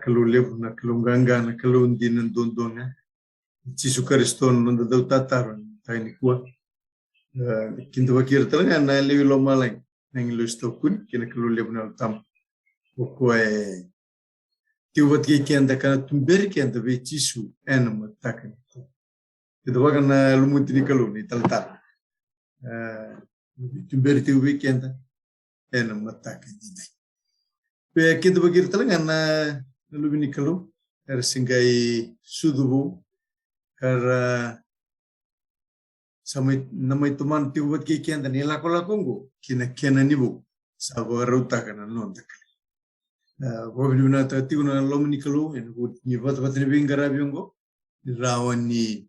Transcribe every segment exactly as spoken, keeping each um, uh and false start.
Kalou levu, na Kalou qaqa, na Kalou dina duadua ga. Jisu Karisito na noda dautataro ena mataka nikua. E, kidavaki ira tale ga na lewe i lomalagi, na agilosi taukuni kei na Kalou levu na Yalo Tabu. O koya e tiko vata kei keda ka na tuberi keda vei Jisu ena mataka nikua. Kidavaka na lumuti ni Kalou ni talatala. E, tuberi tiko vei keda ena mataka edaidai. Pe kidavaki ira tale ga na, na luve ni Kalou era se qai sucu vou, ka ra sa mai, na mai tomana tiko vata kei keda na ilakolako oqo ki na kena ni vou sa vakarautaka na noda Kalou. E, vakavinavinakataka tiko na loma ni Kalou ena vuku ni vatavata ni veiqaravi oqo, ni rawa ni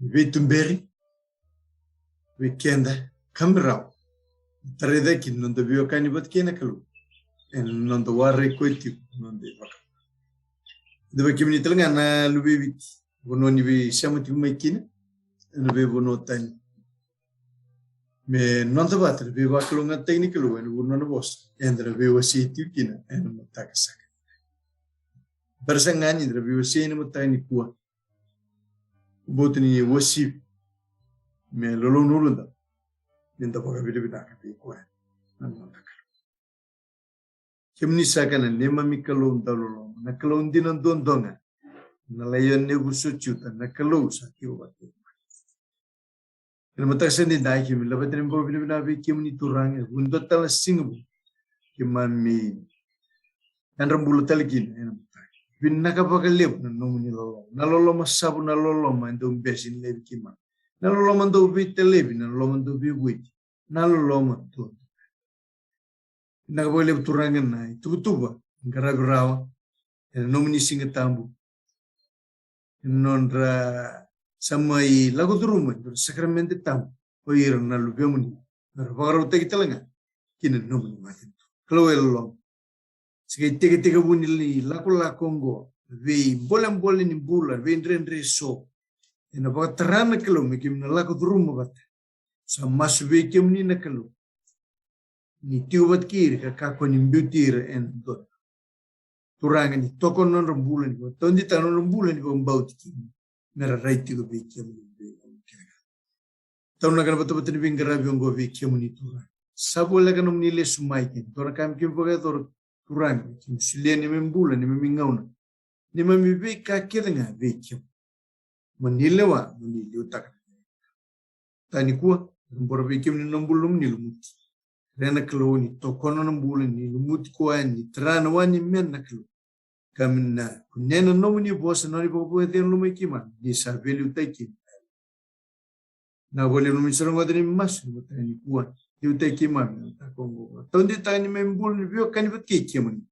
veituberi vei keda ka me rawa ni tarai cake na noda veiwekani vata kei na Kalou ena noda warai koya tiko na noda ivakavuvuli. Kidavaki kemuni tale ga na luve i Viti, vanua ni veisema tiko mai kina, ena veivanua tani. Me noda vata na veivakalougatataki ni Kalou ena vuku ni nona vosa eda na veiwasei tiko kina ena mataka saka. Bera saka ga ni da na veiwasei ena mataka nikua, vakabauta ni uasivi me lolou na uluda, ni da vakavinavinaka vei koya na noda Kalou. Kemuni saka na neimami Kalou dauloloma, na Kalou dina duadua ga, na Laione vuso Juta, na Kalou sa tiko vata kei kemuni. Ena mataka sa edaidai keimami laveta na vakavinavinaka vei kemuni Turaga, ena vuku ni dua tale na siga vou keimami yadra bula tale kina ena mataka. Vinaka vakalevu na nomuni loloma, na loloma savu, na loloma e dau bese ni laivi keimami, na loloma dau veitalevi, na loloma dau veivueti, na loloma duadua. Vinaka vakalevu Turaga na ituvatuva e qaravi rawa ena nomuni Siga Tabu, ena nodra sa mai lako curuma e dua na sakaramede tabu o ira na luvemuni, me ra vakarautaki tale ga ki na nomuni matanitu. Kalou e loloma, se qai tekitekivu ni lakolako oqo, veibolebole ni bula, veidredre eso, ena vakatara na Kalou me keimami na lako curuma vata. Sa masu vei kemuni na Kalou, ni tiko vata kei ira ka kakua ni biuti ira ena dua. Turaga, ni tokona na nodra bula, ni vakataudeitaka na nodra bula ni vakabauti kemuni, me ra rai tiko vei kemuni. Taunaka na vatavata ni veiqaravi oqo vei kemuni Turaga. Sa voleka na nomuni lesu mai kina, dua na ka me keimami vakayacora Turaga, keimami solia neimami bula, neimami gauna, neimami veika kece ga vei kemuni. Mo ni lewa, mo ni liutaka. Tani kua, na bora vei kemuni na bula nomuni lumuti. Rena Kalou ni tokona na bula ni lumuti koya, ni tara na wa ni mena na Kalou. Ka me na kunea na nomuni vosa, na noni vakavakacegu lomai keimami, ni sa veiliutaki keimami. Na vale nomuni sa rogoca ni masu, mataka nikua, liutaki keimami, na mataka oqo. Taudeitaka neimami bula ni veiwekani vata kei kemuni.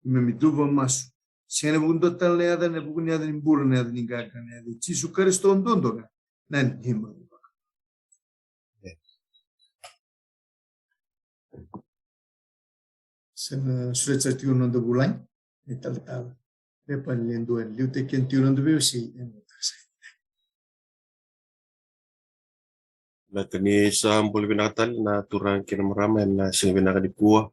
Keimami cuva masu. Sega ena vuku ni dua tale na yaca, ena vuku ni yaca ni bula, na yaca ni qaqa, na yaca i Jisu Karisito duadua ga. Na neimami vaka. Sa na sureta sara tiko na noda vulagi, e talatala. Pepa ni le dua, liutaki keda tiko na noda veiwasei, e na tasa. Na ka ni sa bula vinaka tale na turaga kei na marama ena siga vinaka nikua.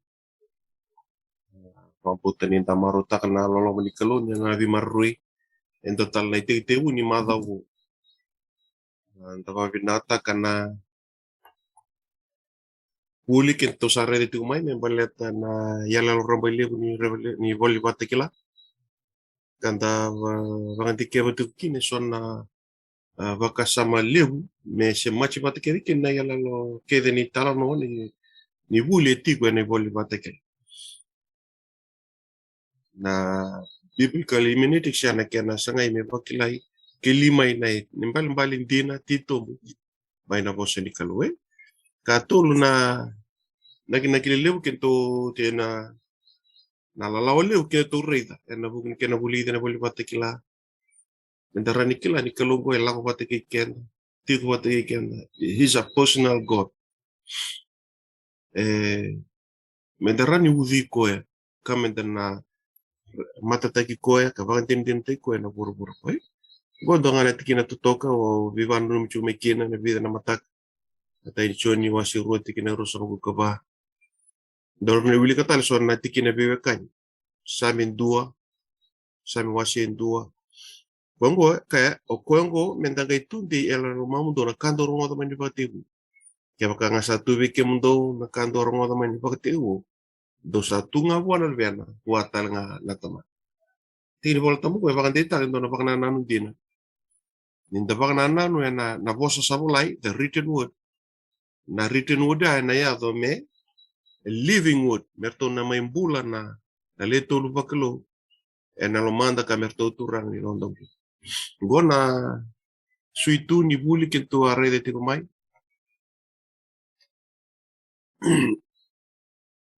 Vakabauta ni da marautaka na loloma ni Kalou, ni na veimaroroi e dua tale na itekitekivu ni macawa vou. Da vakavinavinakataka na vuli kedatou sa raica tiko mai me baleta na iyaloyalo rabailevu ni Revela-, ni Vola ni Vakatakila. Ka da va-, vakadikeva tiko kina eso na, a, vakasama levu me semati vata kece kina na iyaloyalo kece ni talanoa ni, ni vuli e tiko ena iVola ni Vakatakila. Na biblical hermeneutics ya na kena sagai me vakilai, keli mai na, na ibalebale dina titobu mai na vosa ni Kalou, e. Ka tolu na, na kena kila levu kedatou, kei na, na lalawa levu kedatou raica ena vuku ni kena vulici ena Vola ni Vakatakila. Meda rawa ni kila ni Kalou qo e lako vata kei keda, tiko vata kei keda. He's a personal God. E, meda rawa ni ucui koya, ka meda na matataki koya, ka vakadinadinataki koya ena vuravura qo, e. Qo dua ga na tikina totoka au veivakananumi tiko mai kina ena vica na mataka. Matai ni Joni wase rua tikina ruasagavulu ka va. Daru na wilika tale eso na tikina veiwekani. Same dua, Same wase dua. Koya oqo, kaya, o koya oqo, me da qai tudei e yalo i lomamudou na ka dou rogoca mai ni vakatekivu. Kevaka ga sa tu vei kemudou na ka dou rogoca mai ni vakatekivu, dou sa tu ga vua na Luvena, vua tale ga na Tamana. Tiki ni Vola Tabu qo e vakadeitaka e dua na vakanananu dina. Ni da vakanananu ena, na vosa sa volai, the written word. Na written word ya ena yaco me living word, me ratou na mai bula na, na le tolu vakalou ena lomada ka me ratou turaga ni noda bula. Qo na suitu ni vuli keitou a raica tiko mai.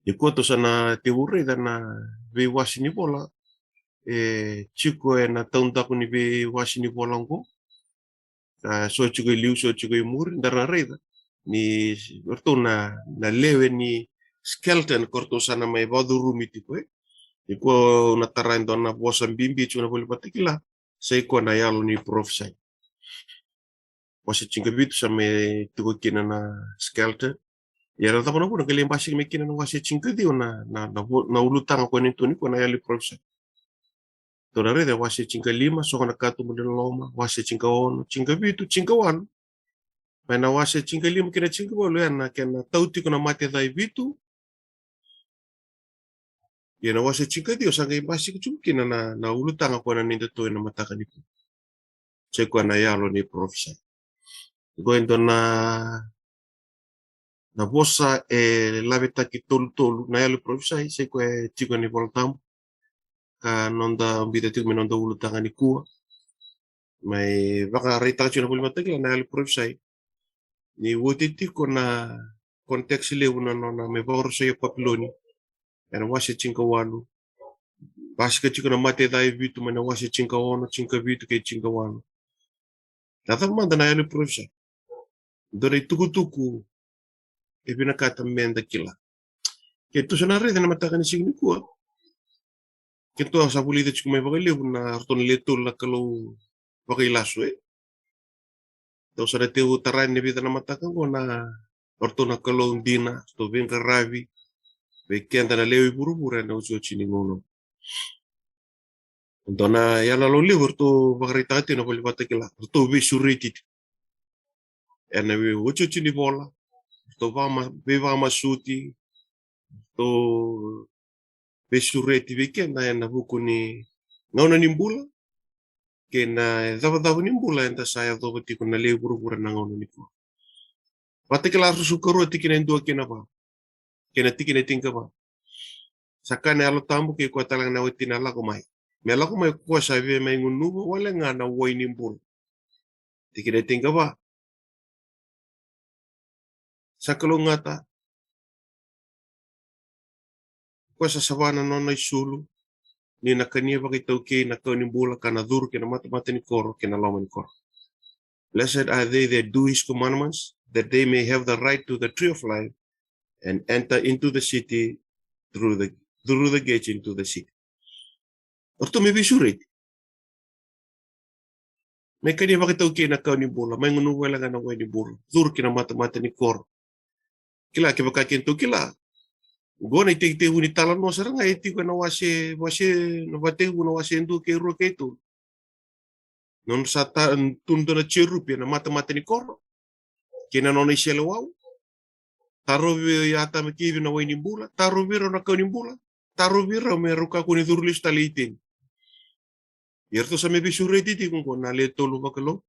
Nikua tou sa na tevu raica na veiwase ni vola e tiko ena taudaku ni veiwase ni vola oqo. A, so tiko i liu, so tiko i muri, da na raica ni ratou na, na lewe ni skeleton ko ratou sa na mai vakacurumi tiko, e. Nikua na tara e dua na vosa bibi tiko na Vola Vakatakila, sa i koya na yalo ni parofisai. Wase tinikavitu sa mai tiko kina na skeleton. Ia na cava na vuna qai lai basika mai kina na wase tinikaciwa na, na, na vo-, na ulutaga ko e na tu nikua na yalo ni parofisai. Tou na raica wase tinikalima, soqo na katuba ni loloma, wase tinikaono, tinikavitu, tinikawalu. Mai na wase tinikalima kei na tinikawalu, ya na kena tau tiko na mate ca e vitu. Ia na wase tinikaciwa sa qai basika tiko kina na, na ulutaga ko e na noda tou ena mataka nikua. Sa i koya na yalo ni parofisai. Qo e dua na, na vosa e lavetaki tolutolu, na yalo ni parofisai, sa i koya e tiko ena iVola Tabu. Ka noda biuta tiko me noda ulutaga nikua. Mai vakaraitaka tiko na Vola Vakatakila na yalo ni parofisai. Ni oti tiko na context levu na nona mai vakarusai o Papiloni. Ena wase tinikawalu. Basika tiko na mate ca e vitu mai na wase tinikaono, tinikavitu kei tinikawalu. Na cava mada na yalo ni parofisai? Dua na itukutuku e vinakata me da kila. Keitou sa na raica na mataka ni siga nikua. Keitou sa vulica tiko mai vakalevu na ratou na le tolu na kalou vakailasu, e. Tou sa na tevu tara ena vica na mataka oqo na ratou na kalou dina, ratou veiqaravi vei keda na lewe i vuravura ena otioti ni gauna. Dua na iyaloyalo levu ratou vakaraitaka tiko na Vola Vakatakila, ratou veisureti tiko ena vei otioti ni vola, ratou vakama-, veivakamasuti, ratou veisureti vei keda ena vuku ni gauna ni bula kei na icavacava ni bula eda sa yacova tiko na lewe i vuravura na gauna nikua. Vakatakila ruasagavulu ka rua, tikina e dua kei na va, kei na tikina e tinikava. Sa kaya na Yalo Tabu kei koya tale ga na watina, lako mai. Me lako mai ko koya sa via mai gunuva wale ga na wai ni bula. Tikina e tinikava. Sa kalougata. Ko koya sa sava na nona isulu, ni na kania vakaitaukei na kau ni bula ka na curu ki na matamata ni koro kei na loma ni koro. Blessed are they that do his commandments, that they may have the right to the tree of life and enter into the city through the, through the gates into the city. O ratou me veisureti. Me kania vakaitaukei na kau ni bula, mai gunuva wale ga na wai ni bula, curu ki na matamata ni koro. Kila, kevaka keitou kila, qo na itekitekivu ni talanoa sara ga e tiko ena wase, wase, na vakatekivu na wase dua kei rua kei tolu. Nona sa ta-, tu dua na jerupi ena matamata ni koro kei na nona iseleiwau. Tarovi Atama kei Ivi na wai ni bula, tarovi rau na kau ni bula, tarovi rau me rau kakua ni curu lesu tale i Iteni. Ia ratou sa me veisureti tiko qo na le tolu vakalou.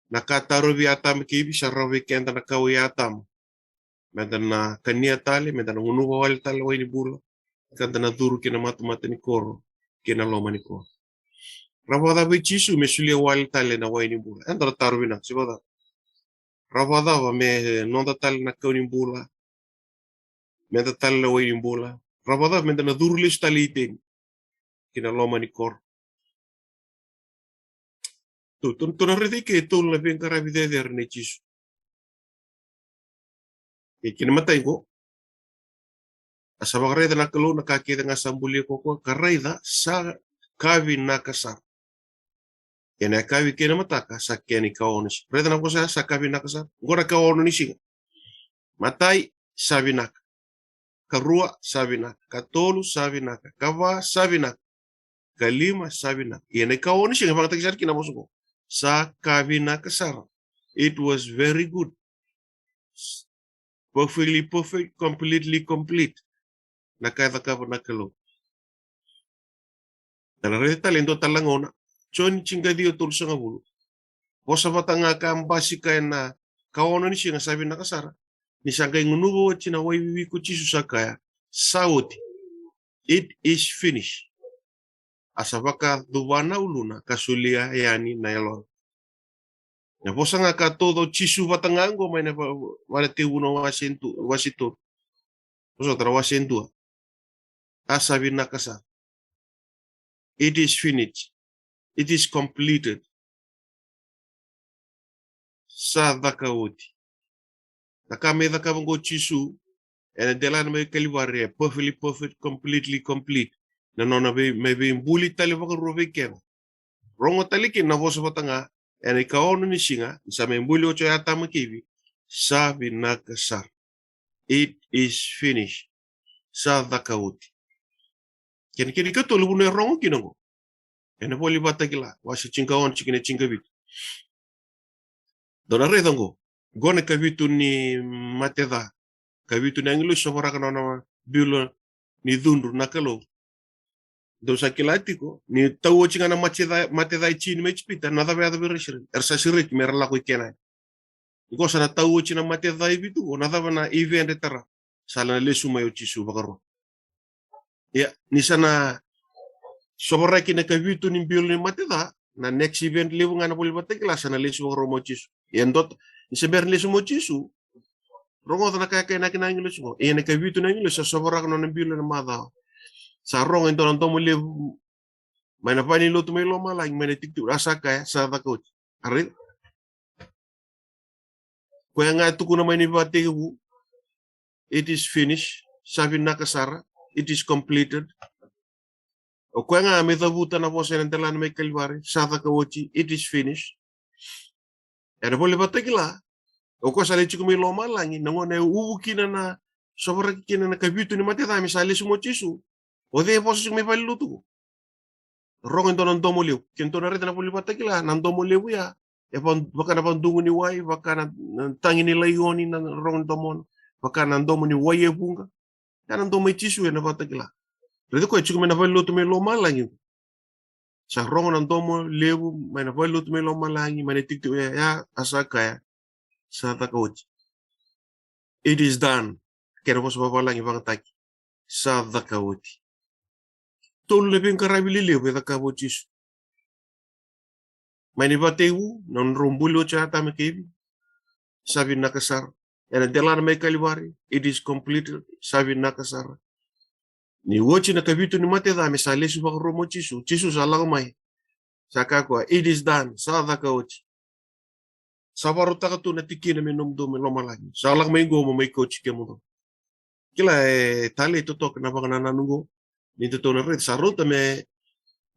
Na ka tarovi Atama kei Ivi sa rawa vei keda na kawa i Atama. Meda na kania tale, meda na gunuva wale tale wai ni bula, ka da na curu ki na matamata ni koro, ki na loma ni koro. Rawa vakacava vei Jisu me solia wale tale na wai ni bula? Eda na taro vinaka, se vakacava? Rawa vakacava me noda tale na kau ni bula, meda tale na wai ni bula? Rawa vakacava meda na curu lesu tale i Iteni, ki na loma ni koro? Tou, tou, tou na raica ike e tolu na veiqaravi cecere nei Jisu. E kena imatai qo, a sa vakaraica na Kalou na ka kece ga sa bulia ko koya, ka raica sa ka vinaka sara. Kena yakavi kei na mataka sa kena ikaono ni siga. Raica na vosa, sa ka vinaka sara. Qo na ikaono ni siga. Matai, sa vinaka. Ka rua, sa vinaka. Ka tolu, sa vinaka. Ka va, sa vinaka. Ka lima, sa vinaka. Ia na ikaono ni siga, vakatakila sara kina na vosa qo. Sa ka vinaka sara. It was very good. Perfectly perfect, completely complete. Na ka e cakava na Kalou. Da na raica tale e dua tale na gauna. Joni tinikaciwa tolusagavulu. Vosa vata ga ka basika ena ikaono ni siga, sa vinaka sara. Ni sa qai gunuva oti na wai vivi ko Jisu, sa kaya, sa oti. It is finished. A sa vakacuva na uluna ka solia yani na yalona. Na vosa ga ka tauca o Jisu vata ga qo mai na va-, Vakatekivu na wase tu-, wase tolu. Vosa tara wase dua. A sa vinaka sara. It is finished. It is completed. Sa caka oti. Na ka mai cakava qo o Jisu ena delana mai Kalivari, e perfectly perfect, completely complete. Na nona vei, mai veibuli tale vakarua vei keda. Rogo tale kina na vosa vata ga ena ikaono ni siga, ni sa mai buli oti o Atama kei Ivi, sa vinaka sara. It is finished. Sa caka oti. Kena, kena ikatolu vuna e rogo kina qo. Ena ivola ni Vakatakila, wase tinikaono, tikina tinikavitu. Dou na raica qo. Qo na ikavitu ni mate ca. Ikavitu ni agilosi sovaraka na nona bilo ni cudru na Kalou. Dou sa kila tiko, ni tau oti ga na mate ca, mate ca e Ijini mai Ijipita, na cava e yaco vei ira na Isireli? Era sa sereki mera lako i Kenani. Qo sa na tau oti na mate ca e vitu qo, na cava na event e tara? Sa na lesu mai o Jisu vakarua. Ia, ni sa na sovaraki na ikavitu ni bilo ni mate ca, na next event levu ga ena ivola ni Vakatakila, sa na lesu vakarua mai o Jisu. Ia, dot, ni se bera ni lesu mai o Jisu, rogoca na ka e kaya na agilosi qo. Ia, na ikavitu ni agilosi sa sovaraka na nona bilo ena macawa. Sa rogo e dua na domo levu mai na valenilotu mai lomalagi, mai na tikitiki, a sa kaya, sa caka oti. A raica. Koya ga e tukuna mai ni Vakatekivu, it is finished, sa vinaka sara, it is completed. O koya ga me cavuta na vosa ena delana mai Kalivari, sa caka oti, it is finished. Ena ivola ni Vakatakila, o koya sa lai tiko mai lomalagi, na gauna e uvu kina na, sovaraki kina na ikavitu ni mate ca me sa lesu mai o Jisu. O cei e vosa tiko mai valenilotu qo? Rogo e dua na domo levu. Ke dou na raica na ivola ni Vakatakila, na domo levu ya e va-, vaka na vadugu ni wai, vaka na, na tagi ni laioni na rogo ni domona, vaka na domo ni wai e vuqa. Ya na domo i Jisu ena Vakatakila. Raica koya e tiko mai na valenilotu mai lomalagi. Sa rogo na domo levu mai na valenilotu mai lomalagi, mai na tikitiki, ya, ya, a sa kaya, sa caka oti. It is done. Kena vosa vavalagi, vakayagataki. Sa caka oti. Tolu na veiqaravi lelevu e cakava o Jisu. Mai ni Vakatekivu, na nodrau buli oti o Atama kei Ivi, sa vinaka sara. Ena delana mai Kalivari, it is completed, sa vinaka sara. Ni oti na ikavitu ni mate ca me sa lesu vakarua mai o Jisu, Jisu sa lako mai. Sa kaya o koya, it is done, sa caka oti. Sa vakarautaka tu na tikina me nomudou mai lomalagi. Sa lako mai qo mo mai kauti kemudou. Kila e talei totoka na vakanananu qo. Ni datou na raica, sa rauta me,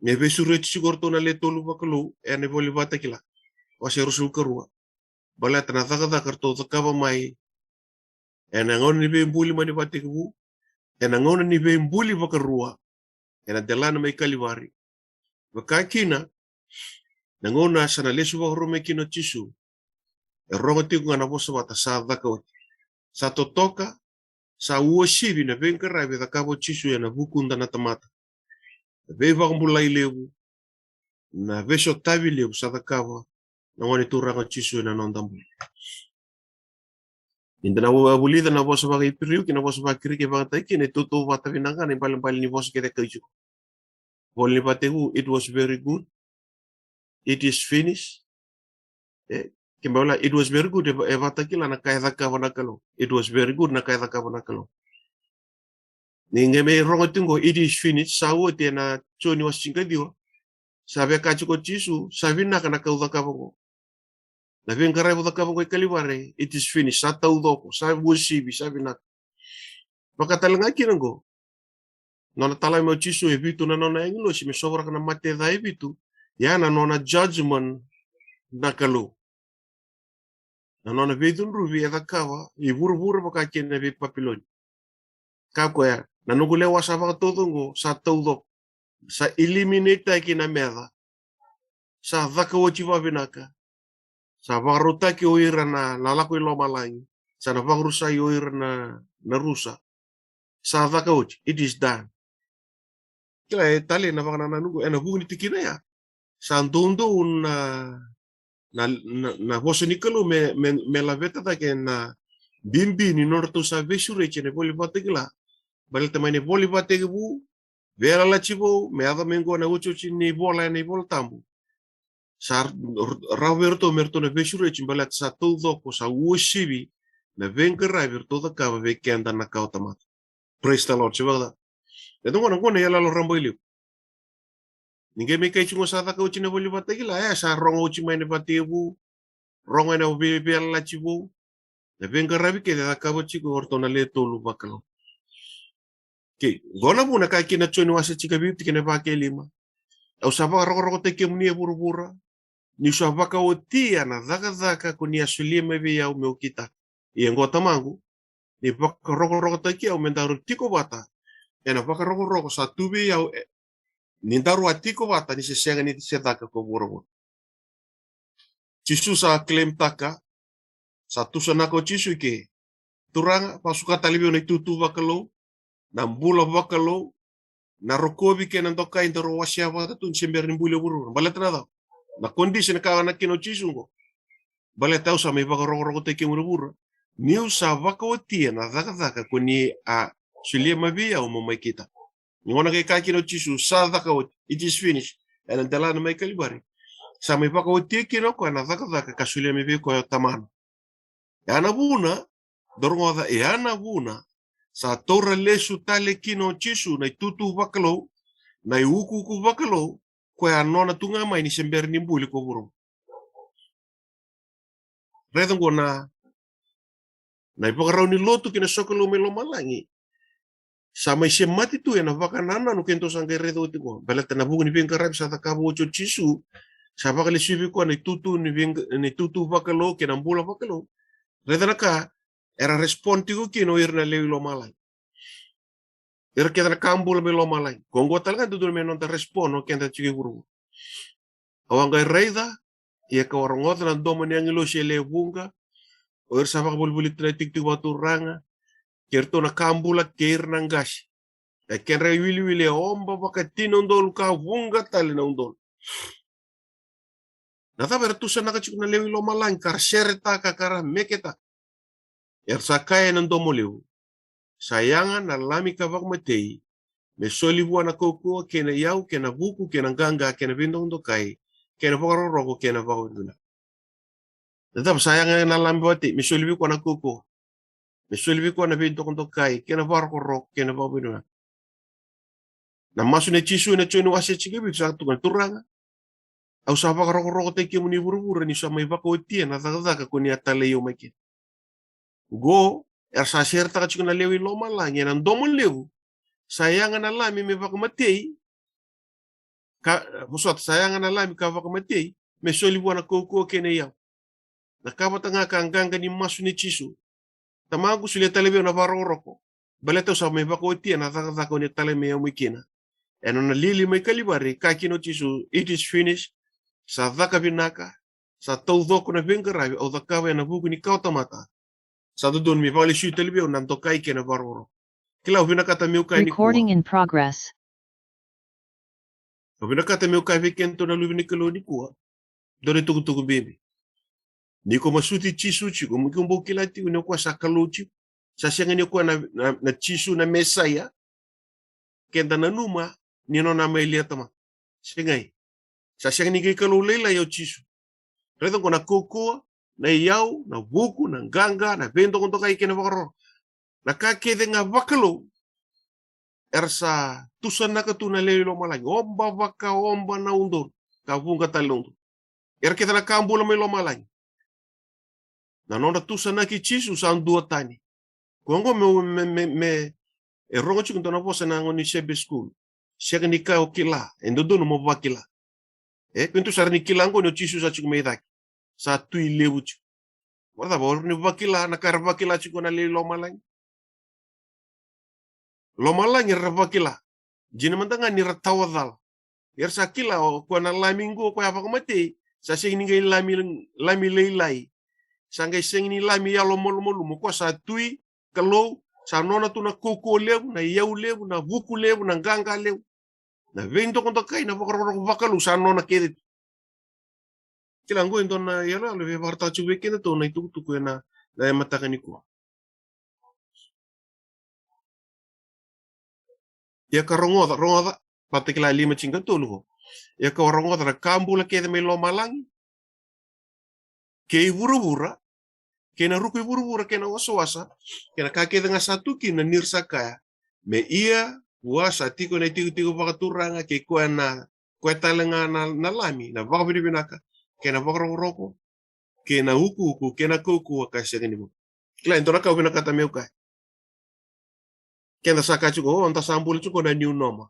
me veisureti tiko o ratou na le tolu vakalou ena ivola ni Vakatakila, wase ruasagavulu ka rua. Baleta na cakacaka ratou cakava mai ena gauna ni veibuli mai ni Vakatekivu, ena gauna ni veibuli vakarua ena delana mai Kalivari. Vaka kina na gauna sa na lesu vakarua mai kina o Jisu, e rogo tiko ga na vosa vata, sa caka oti. Sa totoka, sa uasivi na veiqaravi e cakava o Jisu ena vukuda na tamata. Na veivakabulai levu, na veisotavi levu sa cakava na Gone Turaga o Jisu ena noda bula. Ni da na vu-, vulica na vosa vakaIperiu kei na vosa vakaKirisi, e vakayagataki kina e tautauvata vinaka ga na ibalebale ni vosa kece e kaya tiko. Vola ni Vakatekivu, it was very good. It is finished. E, ke bau kila, it was very good, e va-, e Vakatakila na ka e cakava na Kalou. It was very good na ka e cakava na Kalou. Ni qai mai rogo tiko qo, it is finished, sa oti, ena Joni wase tinikaciwa. Sa via kaya tiko o Jisu, sa vinaka na ka au cakava qo. Na veiqaravi au cakava qo e Kalivari, it is finished, sa taucoko, sa uasivi, sa vinaka. Vaka tale ga kina qo. Nona talai mai o Jisu e vitu na nona agilosi me sovaraka na mate ca e vitu. Ia na nona judgment na Kalou. Na nona veicudruvi e cakava i vuravura vaka kina vei Papiloni. Ka koya, na noqu lewa sa vakataucoko, sa taucoko. Sa eliminate-taki na meca. Sa caka oti vavinaka. Sa vakarautaki o ira na, na lako i lomalagi. Sa na vakarusai o ira na, na rusa. Sa caka oti. It is done. Kila e tale na vakanananu qo, ena vuku ni tikina ya. Sa doudou na, na, na, na vosa ni Kalou me, me, me laveta cake na bibi ni nodratou sa veisureti ena ivola ni Vakatakila. Baleta mai na ivola ni Vakatekivu, Veiyalayalati Vou, me yaco mai qo na otioti ni vola ena iVola Tabu. Sa r-, r-, rawa vei iratou me ratou na veisureti, baleta sa taucoko, sa uasivi na veiqaravi ratou cakava vei keda na kawatamata. Praise the Lord. Se vaka. E tu qo na, qo na iyaloyalo rabailevu. Ni qai mai kaya tiko qo sa caka oti na ivola ni Vakatakila, e, sa rogo oti mai na Vakatekivu, rogo ena vei, Veiyalayalati Vou. Na veiqaravi kece e cakava tiko o ratou na lewe tolu vakalou. Kei, qo na vuna e kaya kina o Joni wase tinikavitu, tikina e va kei lima. Au sa vakarokorokotaki kemuni e vuravura, niu sa vakaotia na cakacaka ko ni a solia mai vei au meu kitaka. Ia qo Tamaqu, ni vakarokorokotaki au me daru tiko vata ena vakarokoroko sa tu vei au, e, ni daru a tiko vata ni se sega ni se caka ko vuravura. Jisu sa claim-taka, sa tusanaka o Jisu ke, Turaga, vakasuka tale vei au na itutu vakalou, na bula vakalou, na rokovi kei na dokai daru wasea vata tu ni se bera ni buli o vuravura. Baleta na cava? Na condition e kaya kina o Jisu qo. Baleta au sa mai vakarokorokotaki kemuni e vuravura, niu sa vakaotia na cakacaka ko ni a solia mai vei au mo mai kitaka. Ni qo na qai kaya kina o Jisu, sa caka oti, it is finished. Ena delana mai Kalivari. Sa mai vakaotia kina o koya na cakacaka ka solia mai vei koya o Tamana. E a na vuna, daru rogoca, e a na vuna, sa taura lesu tale kina o Jisu na itutu vakalou, na iukuuku vakalou, koya a nona tu ga mai ni se bera ni buli ko vuravura. Raica qo na, na ivakarau ni lotu kei na sokalou mai lomalagi. Sa mai semati tu ena vakanananu keitou sa qai raica oti qo. Baleta na vuku ni veiqaravi sa cakava oti o Jisu, sa vakalesuya vei koya na itutu ni veiqa-, na itutu vakalou kei na bula vakalou. Raica na ka era respond tiko kina o ira na lewe i lomalagi. Ira kece na ka bula mai lomalagi. Ko qo tale ga e dodonu me noda respond o keda tiko e vuravura. Au a qai raica, ia kau a rogoca na domo ni agilosi e lewe vuqa, o ira sa vakavolivoliti na itikotiko vakaturaga, kei iratou na ka bula kei ira na qase. E kedra iwiliwili e oba vakatini na udolu ka vuqa tale na udolu. Na cava era tusanaka tiko na lewe i lomalagi, ka ra seretaka, ka ra meketa? Era sa kaya ena domo levu, sa yaga na Lami ka vakamatei, me soli vua na kaukauwa kei na iyau kei na vuku kei na qaqa kei na veidokadokai kei na vakarokoroko kei na vakavinavinaka. Na cava? Sa yaga na Lami vakamatei, me soli vei koya na kaukauwa, me soli vei koya na veidokadokai kei na vakarokoroko kei na vakavinavinaka. Na masu nei Jisu ena Joni wase tinikavitu sa tukuna, Turaga, au sa vakarokorokotaki kemuni e vuravura niu sa mai vakaotia na cakacaka ko ni a talai au mai kina. Qo, era sa seretaka tiko na lewe i lomalagi ena domo levu, sa yaga na Lami me vakamatei, ka, vosota, sa yaga na Lami ka vakamatei, me soli vua na kaukauwa kei na iyau. Na ka vata ga ka qaqa ni masu nei Jisu. Tamaqu, solia tale vei au na vakarokoroko. Baleta au sa mai vakaotia na cakacaka o ni a talai mai au mai kina. Ena nona lili mai Kalivari, kaya kina o Jisu, it is finished. Sa caka vinaka. Sa taucoko na veiqaravi au cakava ena vuku ni kawatamata. Sa dodonu me vakalesui tale vei au na dokai kei na vakarokoroko. Kila, au vinakata meu kaya nikua. Recording in progress. Au vinakata meu kaya vei kedatou na luve ni Kalou nikua. Dua na itukutuku bibi. Ni ko masuti Jisu tiko, ni ko bau kila tiko ni o koya sa Kalou tiko. Sa sega ni o koya na, na, na Jisu na Mesaia keda nanuma ni nona mai lia tamata. Segai. Sa sega ni qai Kalou lailai o Jisu. Raica qo na kaukauwa, na iyau, na vuku, na qaqa, na veidokadokai kei na vakarokoroko. Na ka kece ga vakalou. Era sa tusanaka tu na lewe i lomalagi. Oba vakaoba na udolu ka vuqa tale na udolu. Era kece na ka bula mai lomalagi. Na nodra tusanaki Jisu sa duatani. Ko qo me, me, me, me, e rogo tiko dua na vosa na gone ni Sabbath school. Sega ni ka o kila, e dodonu mo vakila. E, keitou sa rawa ni kila qo ni o Jisu sa tiko mai cake. Sa Tui levu tiko. Vacava, o rawa ni vakila na ka era vakila tiko na lewe i lomalagi? Lomalagi era vakila. Dina mada ga ni ra tawa cala. Era sa kila o koya na lami qo, o koya a vakamatei, sa sega ni qai lami, lami lailai. Sa qai sega ni lami yalo malumalumu. O koya sa tui Kalou, sa nona tu na kaukauwa levu, na iyau levu, na vuku levu, na qaqa levu. Na veidokadokai, na vakarokoroko vakalou sa nona kece tu. Kila qo e dua na iyaloyalo e vakaraitaka tiko vei kedatou na itukutuku ena, na mataka nikua. Ia ka rogoca, rogoca, Vakatakila lima, tinikatolu qo. Ia ka rogoca na ka bula kece mai lomalagi kei vuravura, kei na ruku i vuravura, kei na wasawasa, kei na ka kece ga sa tu kina, ni ra sa kaya, me ia vua sa tiko na itikotiko vakaturaga, kei koya na, koya tale ga na, na lami, na vakavinavinaka, kei na vakarokoroko, kei na ukuuku, kei na kaukauwa ka sega ni mudu. Kila, e dua na ka au vinakata meu kaya. Keda sa kaya tiko, o, da sa bula tiko na new normal.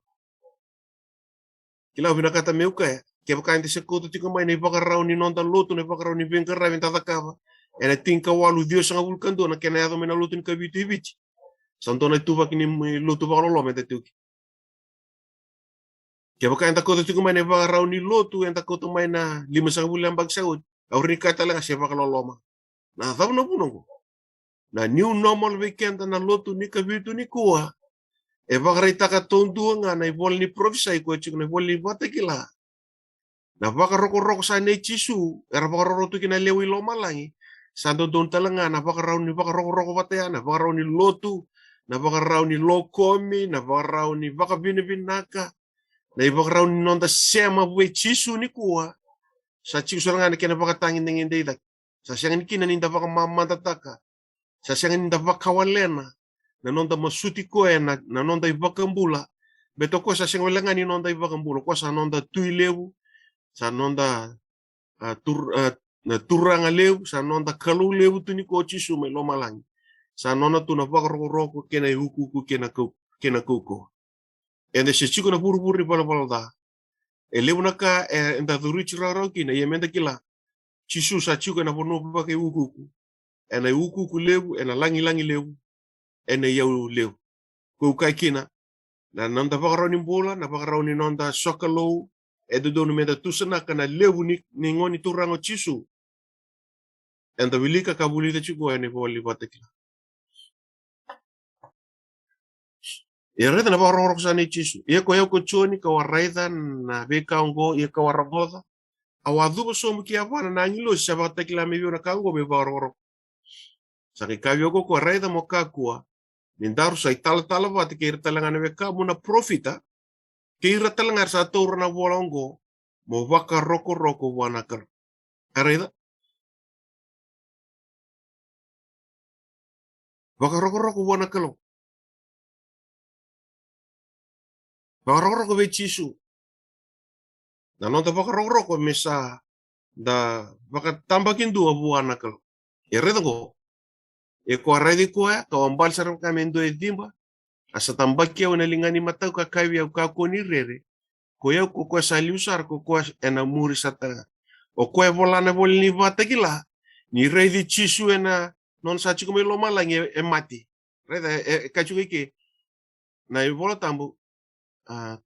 Kila, au vinakata meu kaya, kevaka eda se kauta tiko mai na ivakarau ni noda lotu, na ivakarau ni veiqaravi eda cakava ena tinikawalu ciwasagavulu ka dua, na kena yaco mai na lotu ni Kavitu i Viti. Sa dua na ituvaki ni lotu vakaloloma eda tiko kina. Kevaka eda kauta tiko mai na ivakarau ni lotu, eda kauta mai na limasagavulu na yabaki sa oti, au rawa ni kaya tale ga se vakaloloma. Na cava na vuna oqo? Na new normal vei keda na lotu ni Kavitu nikua e vakaraitaka taudua ga na ivola ni parofisai, koya tiko na ivola ni Vakatakila. Na vakarokoroko sa nei Jisu, era vakarokoroko tu kina na lewe i lomalagi. Sa dodonu tale ga na vakarau ni vakarokoroko vata ya, na vakarau ni lotu, na vakarau ni lokomi, na vakarau ni vakavinavinaka, na ivakarau ni noda sema vei Jisu nikua. Sa tiko sara ga na kena vakatagedegede i cake. Sa sega ni kina ni da vakamamadataka. Sa sega ni da vakawalena na noda masuti koya na, na noda iVakabula. Baleta o koya sa sega wale ga ni noda iVakabula, o koya sa noda Tui levu, sa noda, a, tur-, a, na Turaga levu, sa noda Kalou levu tu nikua o Jisu mai lomalagi. Sa nona tu na vakarokoroko kei na iukuuku kei na kau-, kei na kaukauwa. Eda se tiko ena vuravura ni valavala ca. E levu na ka e, eda curiti rawarawa kina, ia meda kila, Jisu sa tiko ena vanua vakaiukuuku, ena iukuuku levu, ena lagilagi levu, ena iyau levu. Ko au kaya kina, na noda vakarau ni bula, na vakarau ni noda sokalou, e dodonu meda tusanaka na levu ni, ni Gone Turaga o Jisu. Eda wilika ka vulica tiko ena ivola ni Vakatakila. Ia raica na vakarokoroko sa nei Jisu. Ia ko yau ko Joni, kau a raica na veika oqo, ia kau a rogoca. Au a cuva sobu ki yavana na agilosi sa vakatakila mai vei au na ka oqo me vakarokoroko. Sa qai kaya vei au ko koya, raica mo kakua ni daru sa italatala vata kei ira tale ga na wekamu na parofita, kei ira tale ga era sa taura na vola oqo, mo vakarokoroko vua na Kalou. A raica? Vakarokoroko vua na Kalou. Vakarokoroko vei Jisu. Na noda vakarokoroko me sa da vakatabakidua vua na Kalou. E raica oqo. E ko a raici koya, kau a bale sara vaka me dua e ciba. A sa tabaki au ena ligana imatau ka kaya vei au, kakua ni rere. Ko yau ko koya sa liu sara, ko koya ena muri sara tale ga. O koya e vola na ivola ni Vakatakila. Ni raici Jisu ena nona sa tiko mai lomalagi e, e mate. Raica, e, e kaya tiko i ke na iVola Tabu, a,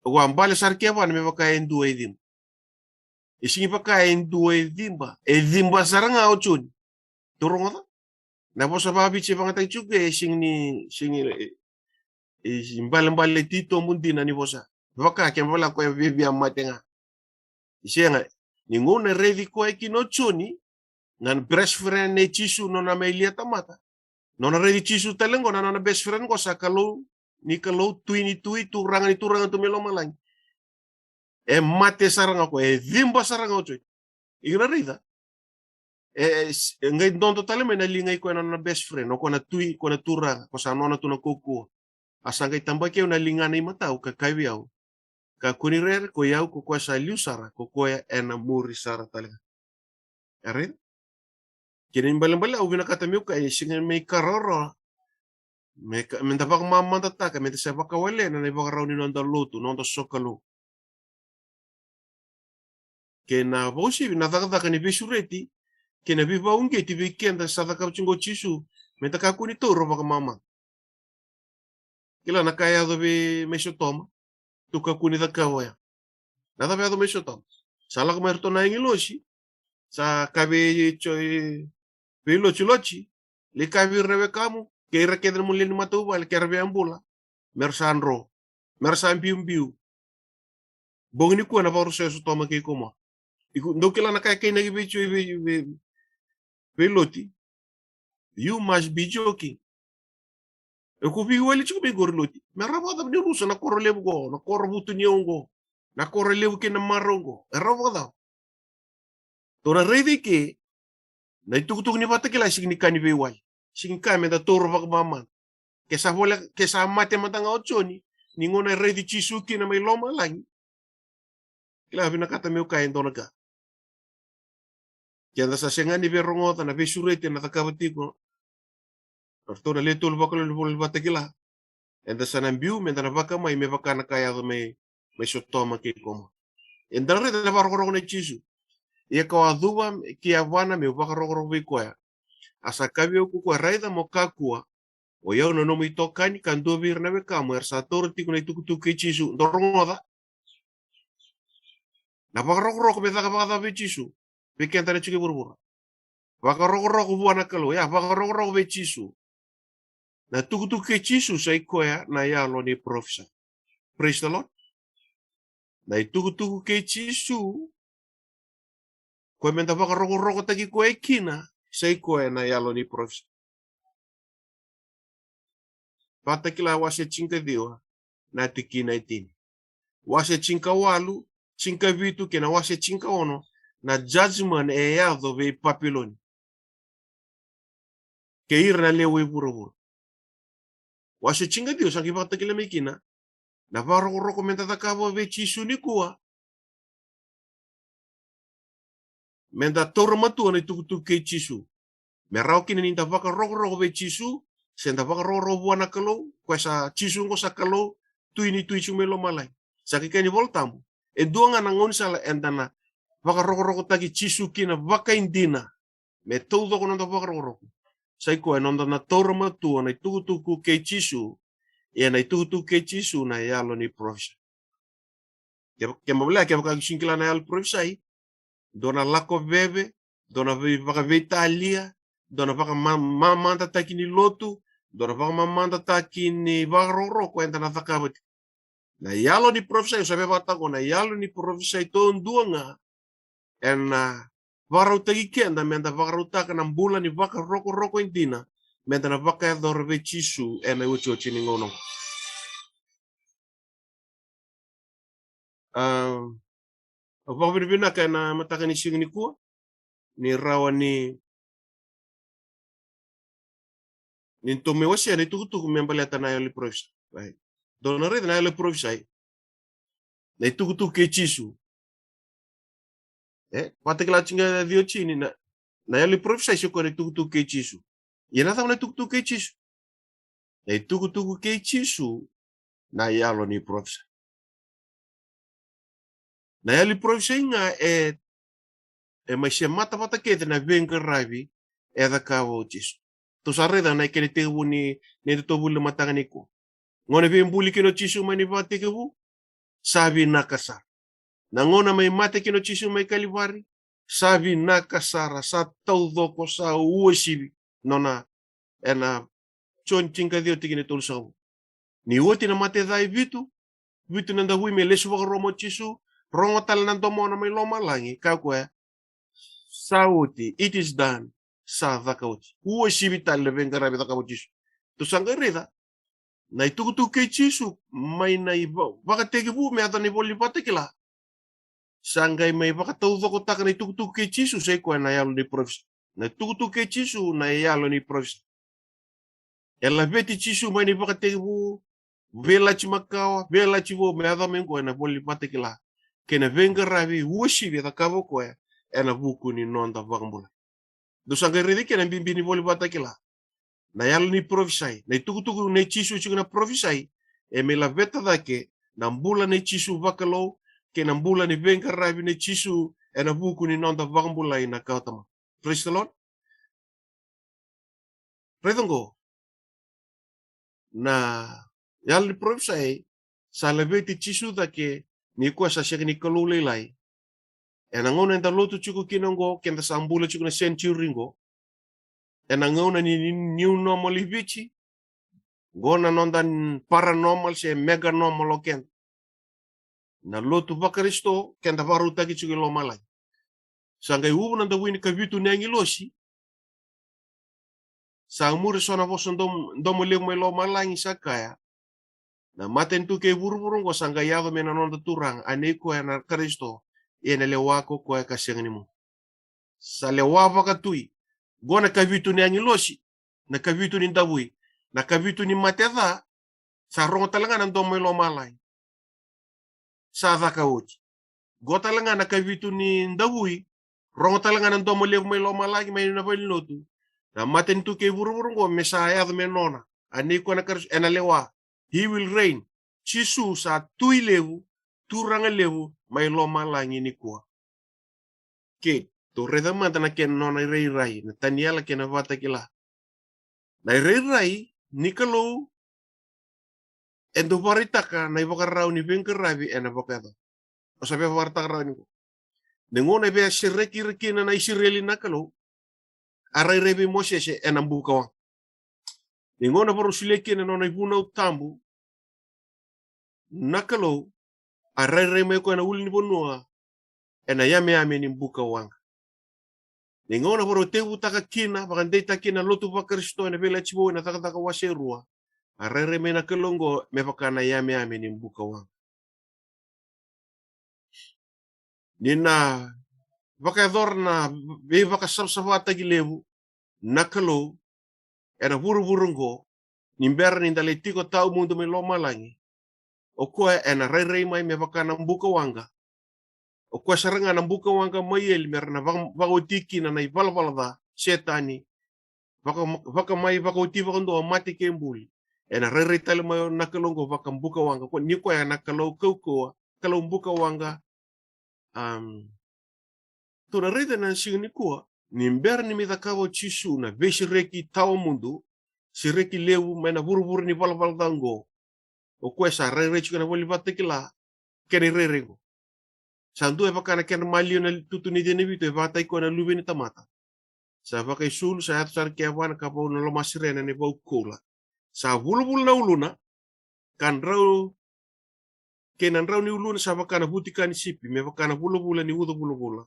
au a bale sara ki yavana me vaka e dua e ciba. E sega ni vaka e dua e ciba. E ciba sara ga o Joni. Tou rogoca? Na vosa vakaViti e vakayagataki tiko e sega ni, sega ni, e, e, ibalebale titobu dina ni vosa. Vaka ke bale koya e viavia mate ga. E sega, ni gauna e raici koya kina o Joni, na best friend nei Jisu, nona mai lia tamata. Nona raici Jisu tale oqo, na nona best friend oqo sa Kalou ni kalou, Tui ni tui, Turaga ni turaga tu mai lomalagi. E mate sara ga o koya, e ciba sara ga o Joni. Iko na raica? E, e, e qai dodo tale mai na liga i koya na nona best friend, o koya na Tui, koya na Turaga, ko sa nona tu na kaukauwa. A sa qai tabaki au na ligana imatau ka kaya vei au, kakua ni rere, ko yau ko koya sa liu sara, ko koya ena muri sara tale ga. E raica? Kena ibalebale au vinakata meu kaya, e sega me ka rawarawa me ka, meda vakamamadataka, meda sa vakawalena na ivakarau ni noda lotu, noda sokalou. Kei na vakauasivi na cakacaka ni veisureti kei na veivakauqeti vei keda sa cakava tiko o Jisu, meda kakua ni taura vakamamada. Kila na ka e yaco vei, mai Sotoma. Tu kakua ni cakava oya. Na cava e yaco mai Sotoma? Sa lako mai ratou na agilosi. Sa kaya vei Jo-, vei Loti, Loti, lai kaya vei ira na wekamu kei ira kece na nomuni lewe ni matavuvale ke ra via bula, me ra sa dro, me ra sa biubiu. Bogi nikua na vakarusai o Sotoma kei Komora. Iko dau kila na ka e kainaki vei Jo-, vei, vei, vei Loti. You must be joking. E ko veiwali tiko mai qori, Loti? Me rawa vakacava ni rusa na koro levu qo, na koro vutuniyau qo, na koro levu kei na marau qo? E rawa vakacava? Tou na raica i ke na itukutuku ni Vakatakila, sega ni ka ni veiwali. Sega ni ka me da taura vakamamada. Ke sa voleka, ke sa mate mada ga o Joni, ni gauna e raici Jisu kina mai lomalagi. Kila, vinakata meu kaya e dua na ka. Ke da sa sega ni veirogoca na veisureti ena cakava tiko o ratou na lewe tolu vakalou ni iVola Vakatakila, eda sa na biu me da na vakamai me vaka na ka e yaco mai, mai Sotoma kei Komora. Eda na raica na vakarokoroko nei Jisu. Ia kau a cuva ki yavana meu vakarokoroko vei koya. A sa kaya vei au ko koya, raica mo kakua, o i au na nomu itokani, ka dua vei ira na wekamu era sa taura tiko na itukutuku kei Jisu. Dou rogoca. Na vakarokoroko me caka vakacava vei Jisu? Vei keda na tiko e vuravura. Vakarokoroko vua na Kalou, ia, vakarokoroko vei Jisu. Na itukutuku kei Jisu sa i koya na yalo ni parofisai. Praise the Lord. Na itukutuku kei Jisu, koya me da vakarokorokotaki koya kina, sa i koya na yalo ni parofisai. Vakatakila wase tinikaciwa, na tikina e tini. Wase tinikawalu, tinikavitu kei na wase tinikaono, na judgment e yaco vei Papiloni kei ira na lewe i vuravura. Wase tinikaciwa sa qai vakatakila mai kina na vakarokoroko me da cakava vei Jisu nikua. Me da taura matua na itukutuku kei Jisu. Me rawa kina ni da vakarokoroko vei Jisu, se da vakarokoroko vua na Kalou, koya sa, Jisu qo sa Kalou, Tui ni tui tiko mai lomalagi. Sa qai kaya na iVola Tabu, e dua ga na gaunisala eda na vakarokorokotaki Jisu kina vakaidina, me taucoko noda vakarokoroko, sa i koya ena noda na taura matua na itukutuku kei Jisu. Ia na itukutuku kei Jisu na yalo ni parofisai. Ke, ke mamalea, kevaka o sega ni kila na yalo ni parofisai, dua na lako veve, dua na vei, vakaveitalia, dua na vakama-, mamadataki ni lotu, dua na vakamamadataki ni vakarokoroko eda na cakava tiko. Na yalo ni parofisai, au sa via vakataka qo, na yalo ni parofisai duadua ga ena vakarautaki keda me da vakarautaka na bula ni vakarokoroko e dina, me da na vakayacora vei Jisu ena iotioti ni gauna oqo. A, au vakavinavinaka ena mataka ni siga nikua ni rawa ni, ni tou mai wasea na itukutuku me baleta na yalo ni parofisai. Right. Dou na raica na yalo ni parofisai, na itukutuku kei Jisu. E, Vakatakila tinikaciwa tini, na, na yalo ni parofisai sa i koya na itukutuku kei Jisu. Ia na cava na itukutuku kei Jisu? Na itukutuku kei Jisu na yalo ni parofisai. Na yalo ni parofisai ga e, e mai semata vata kece na veiqaravi e cakava o Jisu. Tou sa raica na kena itekivu ni, ni noda tou vuli ena mataka nikua. Gauna veibuli kina o Jisu mai na ivakatekivu, sa vinaka sara. Na gauna mai mate kina o Jisu mai Kalivari, sa vinaka sara, sa taucoko, sa uasivi. Nona, ena Joni tinikaciwa tikina e tolusagavulu. Ni oti na mate ca e vitu, vitu na davui, me lesu vakarua mai o Jisu, rogo tale na domona mai lomalagi, kaya o koya, sa oti, it is done. Sa caka oti. Uasivi tale na veiqaravi e cakava o Jisu. Tou sa qai raica na itukutuku kei Jisu mai na iva-, vakatekivu me yaco na ivola ni Vakatakila. Sa qai mai vakataucokotaka na itukutuku kei Jisu, sa i koya na yalo ni parofisai. Na itukutuku kei Jisu na yalo ni parofisai. E laveti Jisu mai na ivakatekivu, Veiyalayalati Makawa, Veiyalayalati Vou, me yaco mai qo ena ivola ni Vakatakila, kei na veiqaravi uasivi e cakava o koya ena vuku ni noda vakabulai. Dou sa qai raica kina na bibi ni ivola ni Vakatakila. Na yalo ni parofisai, na itukutuku nei Jisu tiko na parofisai, e mai laveta cake na bula nei Jisu vakalou, kei na bula ni veiqaravi nei Jisu ena vuku ni noda vakabulai na kawa taumada. Praise the Lord. Raica qo na Yalo ni parofisai sa laveti Jisu cake ni koya sa sega ni Kalou lailai. Ena gauna eda lotu tiko kina oqo, keda sa bula tiko na century oqo, ena gauna ni, ni new normal i Viti, oqo na noda paranormal se mega normal o keda. Na lotu vaKarisito, keda vakarautaki tiko i lomalagi. Sa qai uvu na davui ni kavitu ni agilosi. Sa muri so na vosa dom-, domo levu mai lomalagi sa kaya: Na matanitu kei vuravura oqo sa qai yaco me na noda Turaga, a nei koya na Karisito, ia na lewa ko koya ka sega ni mudu. Sa lewa vakatui. Qo na kavitu ni agilosi, na kavitu ni davui, na kavitu ni mate ca, sa rogo tale ga na domo i lomalagi. Sa caka oti. Qo tale ga na kavitu ni davui, rogo tale ga na domo levu mai lomalagi mai na valenilotu. Na matanitu kei vuravura oqo me sa yaco me nona, a nei koya na Karisito, ena lewa. He will reign. Jisu sa tui levu, turaga levu mai lomalagi nikua. Ke tou raica mada na kena nona irairai na Taniela kei na Vakatakila. Na irairai ni Kalou e dau vakaraitaka na ivakarau ni veiqaravi ena vakayacora. O sa via vakaraitaka rawa ni ko, ni gauna e via sereki ira kina na Isireli na Kalou, a rairai vei Mosese ena bukawaqa. Ni gauna varau solia kina na nona ivunau tabu na Kalou, a rairai mai koya na ulunivanua ena yameyame ni bukawaqa. Ni gauna varau tekivutaka kina, vakadeitaka kina na lotu vaKarisito ena Veiyalayalati Vou ena Cakacaka wase rua, a rairai mai na Kalou oqo me vaka na yameyame ni bukawaqa. Ni na vakayacora na veivakasavasavataki levu na Kalou ena vuravura oqo, ni bera ni da lai tiko tawamudu mai lomalagi. O koya ena rairai mai me vaka na bukawaqa. O koya sara ga na bukawaqa mai eli me ra na vaka-, vakaoti kina na ivalavala ca, Setani. Vaka, vaka mai, vakaoti vakadua o mate kei buli. Ena rairai tale mai na Kalou oqo vaka bukawaqa. Ko ni koya na Kalou kaukauwa, Kalou bukawaqa. Am, tou na raica na siga nikua, ni bera ni mai cakava o Jisu na veisereki tawamudu, sereki levu mai na vuravura ni valavala ca oqo. O koya sa rairai tiko na ivola Vakatakila, kena irairai oqo. Sa dua e vaka na kedra maliwa na tutu ni cina vitu, e vakataki koya na Luve ni tamata. Sa vakaisulu, sa yaco sara ki yavana ka vau na lomaserena ena ivau koula. Sa vulavula na uluna, ka drau, kei na drau ni uluna sa vaka na vutika ni sipi, me vaka na vulavula ni uca vulavula.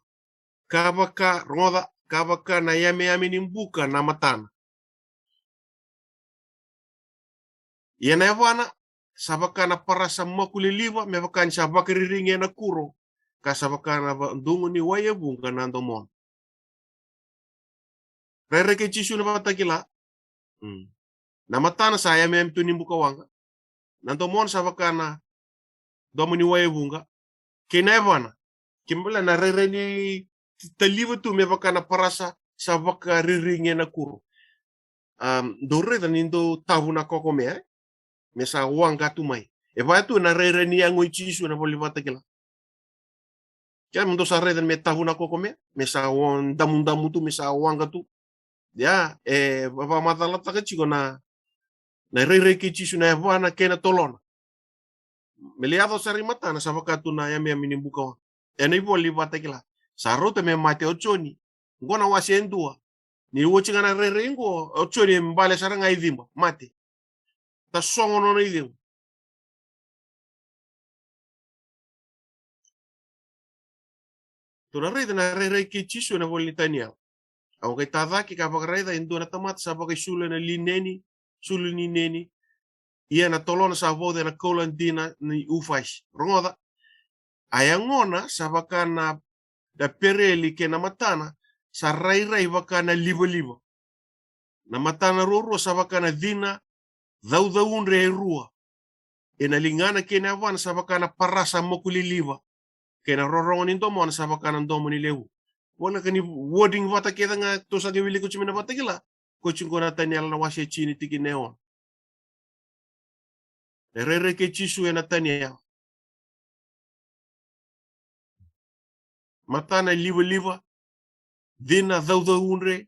Ka vaka, rogoca, ka vaka na yameyame ni buka na matana. Ia na yavana sa vaka na parasa makuliliva, me vaka ni sa vakaririqi ena kuro, ka sa vaka na va-, dugu ni wai e vuqa na domona. Rairai kei Jisu na Vakatakila. Mm. Na matana sa yameyame tu ni bukawaqa. Na domona sa vaka na domo ni wai e vuqa. Kei na yavana, kena ibalebale na rairai ni taliva tu me vaka na parasa sa vakaririqi ena kuro. Am, dou raica ni dou tavu na kokomea, e? Me sa waqa tu mai. E vaya tu na rairai ni yago i Jisu ena ivola Vakatakila. Kena me dou sa raica me tavu na kokomea, me sa wa-, damudamu tu, me sa waqa tu. Ia, e va-, vakamacalataka tiko na, na rairai kei Jisu na yavana kei na tolona. Me lai yaco sara i matana sa vaka tu na yameyame ni bukawaqa. Ena ivola Vakatakila. Sa rauta me mate o Joni. Oqo na wase e dua. Ni oti ga na rairai oqo, o Joni e bale sara ga i ciba, mate. Tasogo nona icegu. Tou na raica na rairai kei Jisu ena ivola ni Taniela. Au qai tacake ka vakaraica e dua na tamata sa vakaisulu ena lineni, sulu ni lineni. Ia na tolona sa vauca ena koula dina ni Ufasi. Rogoca. A yagona sa vaka na, na pereli kei na matana sa rairai vaka na livaliva. Na matana ruarua sa vaka na cina caucaudre e rua. Ena ligana kei na yavana sa vaka na parasa makuliliva. Kei na rorogo ni domona sa vaka na domo ni levu. Voleka ni wording vata kece ga tou sa qai wilika oti mai na Vakatakila. Ko oti qo na Taniela na wase e tini tikina e ono. E rairai kei Jisu ena Taniela. Matana e livaliva, cina caucaudre,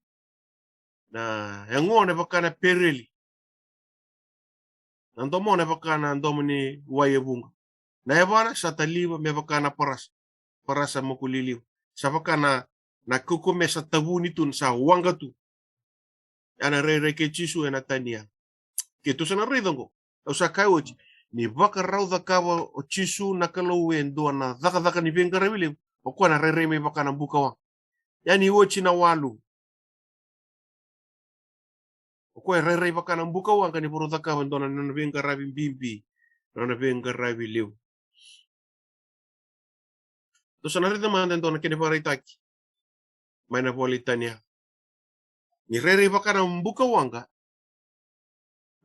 na yagona e vaka na pereli. Na domona e vaka na domo ni wai e vuqa. Na yavana sa taliva me vaka na parasa. Parasa moko liliva. Sa vaka na, na kaukaua me sa tavuni tu, sa waqa tu. Ia na rairai kei Jisu ena tani yala. Keitou sa na raica oqo. Au sa kaya oti, ni vakarau cakava o Jisu na Kalou e dua na cakacaka ni veiqaravi levu, o koya na rairai mai vaka na bukawaqa. Ia ni oti na walu. O koya e rairai vaka na bukawaqa ni vakarau cakava e dua na nona veiqaravi bibi, nona veiqaravi levu. Tou sa na raica mada e dua na kena vakaraitaki mai na ivola i Taniela. Ni rairai vaka na bukawaqa,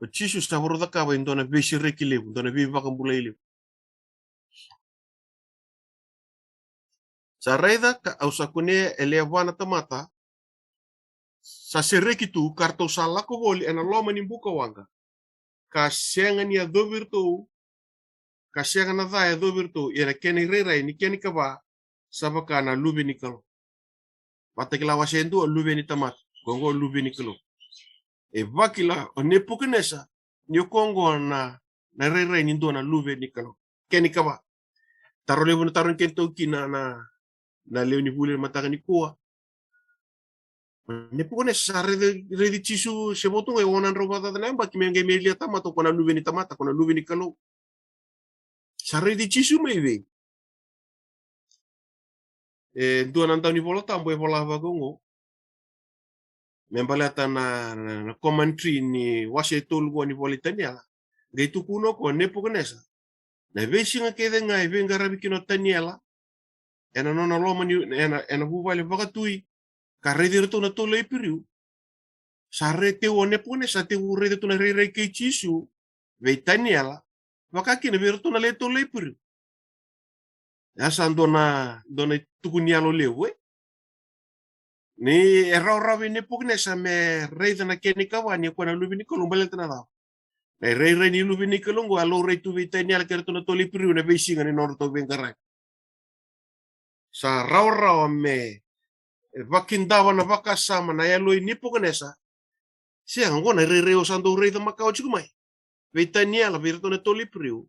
o Jisu sa vakarau cakava e dua na veisereki levu, dua na veivakabulai levu. Sa raica ka au sa kunea e levu na tamata sa sereki tu, ka ratou sa lako voli ena loma ni bukawaqa, ka sega ni yacovi iratou, ka sega na ca e yacovi iratou, ia na kena irairai ni kena ikava sa vaka na Luve ni Kalou. Vakatakila wase e dua, Luve ni tamata, ko oqo Luve ni Kalou. E vakila o Nepukanesa ni o koya oqo na, na irairai ni dua na Luve ni Kalou. Kena ikava. Taro levu na taro ni kena tou kina na, na lewe ni vuli ena mataka nikua. O Nepukanesa sa raici, raici Jisu se votu ga e ono na drau vakacaca na yabaki, me qai me lia tamata, o koya na Luve ni tamata, o koya na Luve ni Kalou. Sa raici Jisu mai vei? E dua na dau ni iVola Tabu e vola vaka oqo. Me baleta na, na, na commentary ni wase e tolu qo ni ivola i Taniela. Qai tukuna o koya o Nepukanesa, na veisiga kece ga e veiqaravi kina o Taniela ena nona loma ni, ena, ena vuvale vakatui, ka raici iratou na tolu na Iperiu. Sa raici o Nepukanesa, sa tekivu raica tu na rairai kei Jisu vei Taniela, vaka kina vei iratou na lewe tolu na Iperiu. Ia sa dua na, dua na itukutuku ni yalo levu, e? Ni e rawarawa vei Nepukanesa me raica na kena ikava ni o koya na Luve ni Kalou, baleta na cava? Na irairai ni Luve ni Kalou oqo a laurai tu vei Taniela kei iratou na tolu na Iperiu ena veisiga ni nodratou veiqaravi. Sa rawarawa me vakidava na vakasama, na yalo i Nepukanesa. Sega, oqo na irairai au sa dau raica makawa tiko mai vei Taniela, vei iratou na tolu na Iperiu.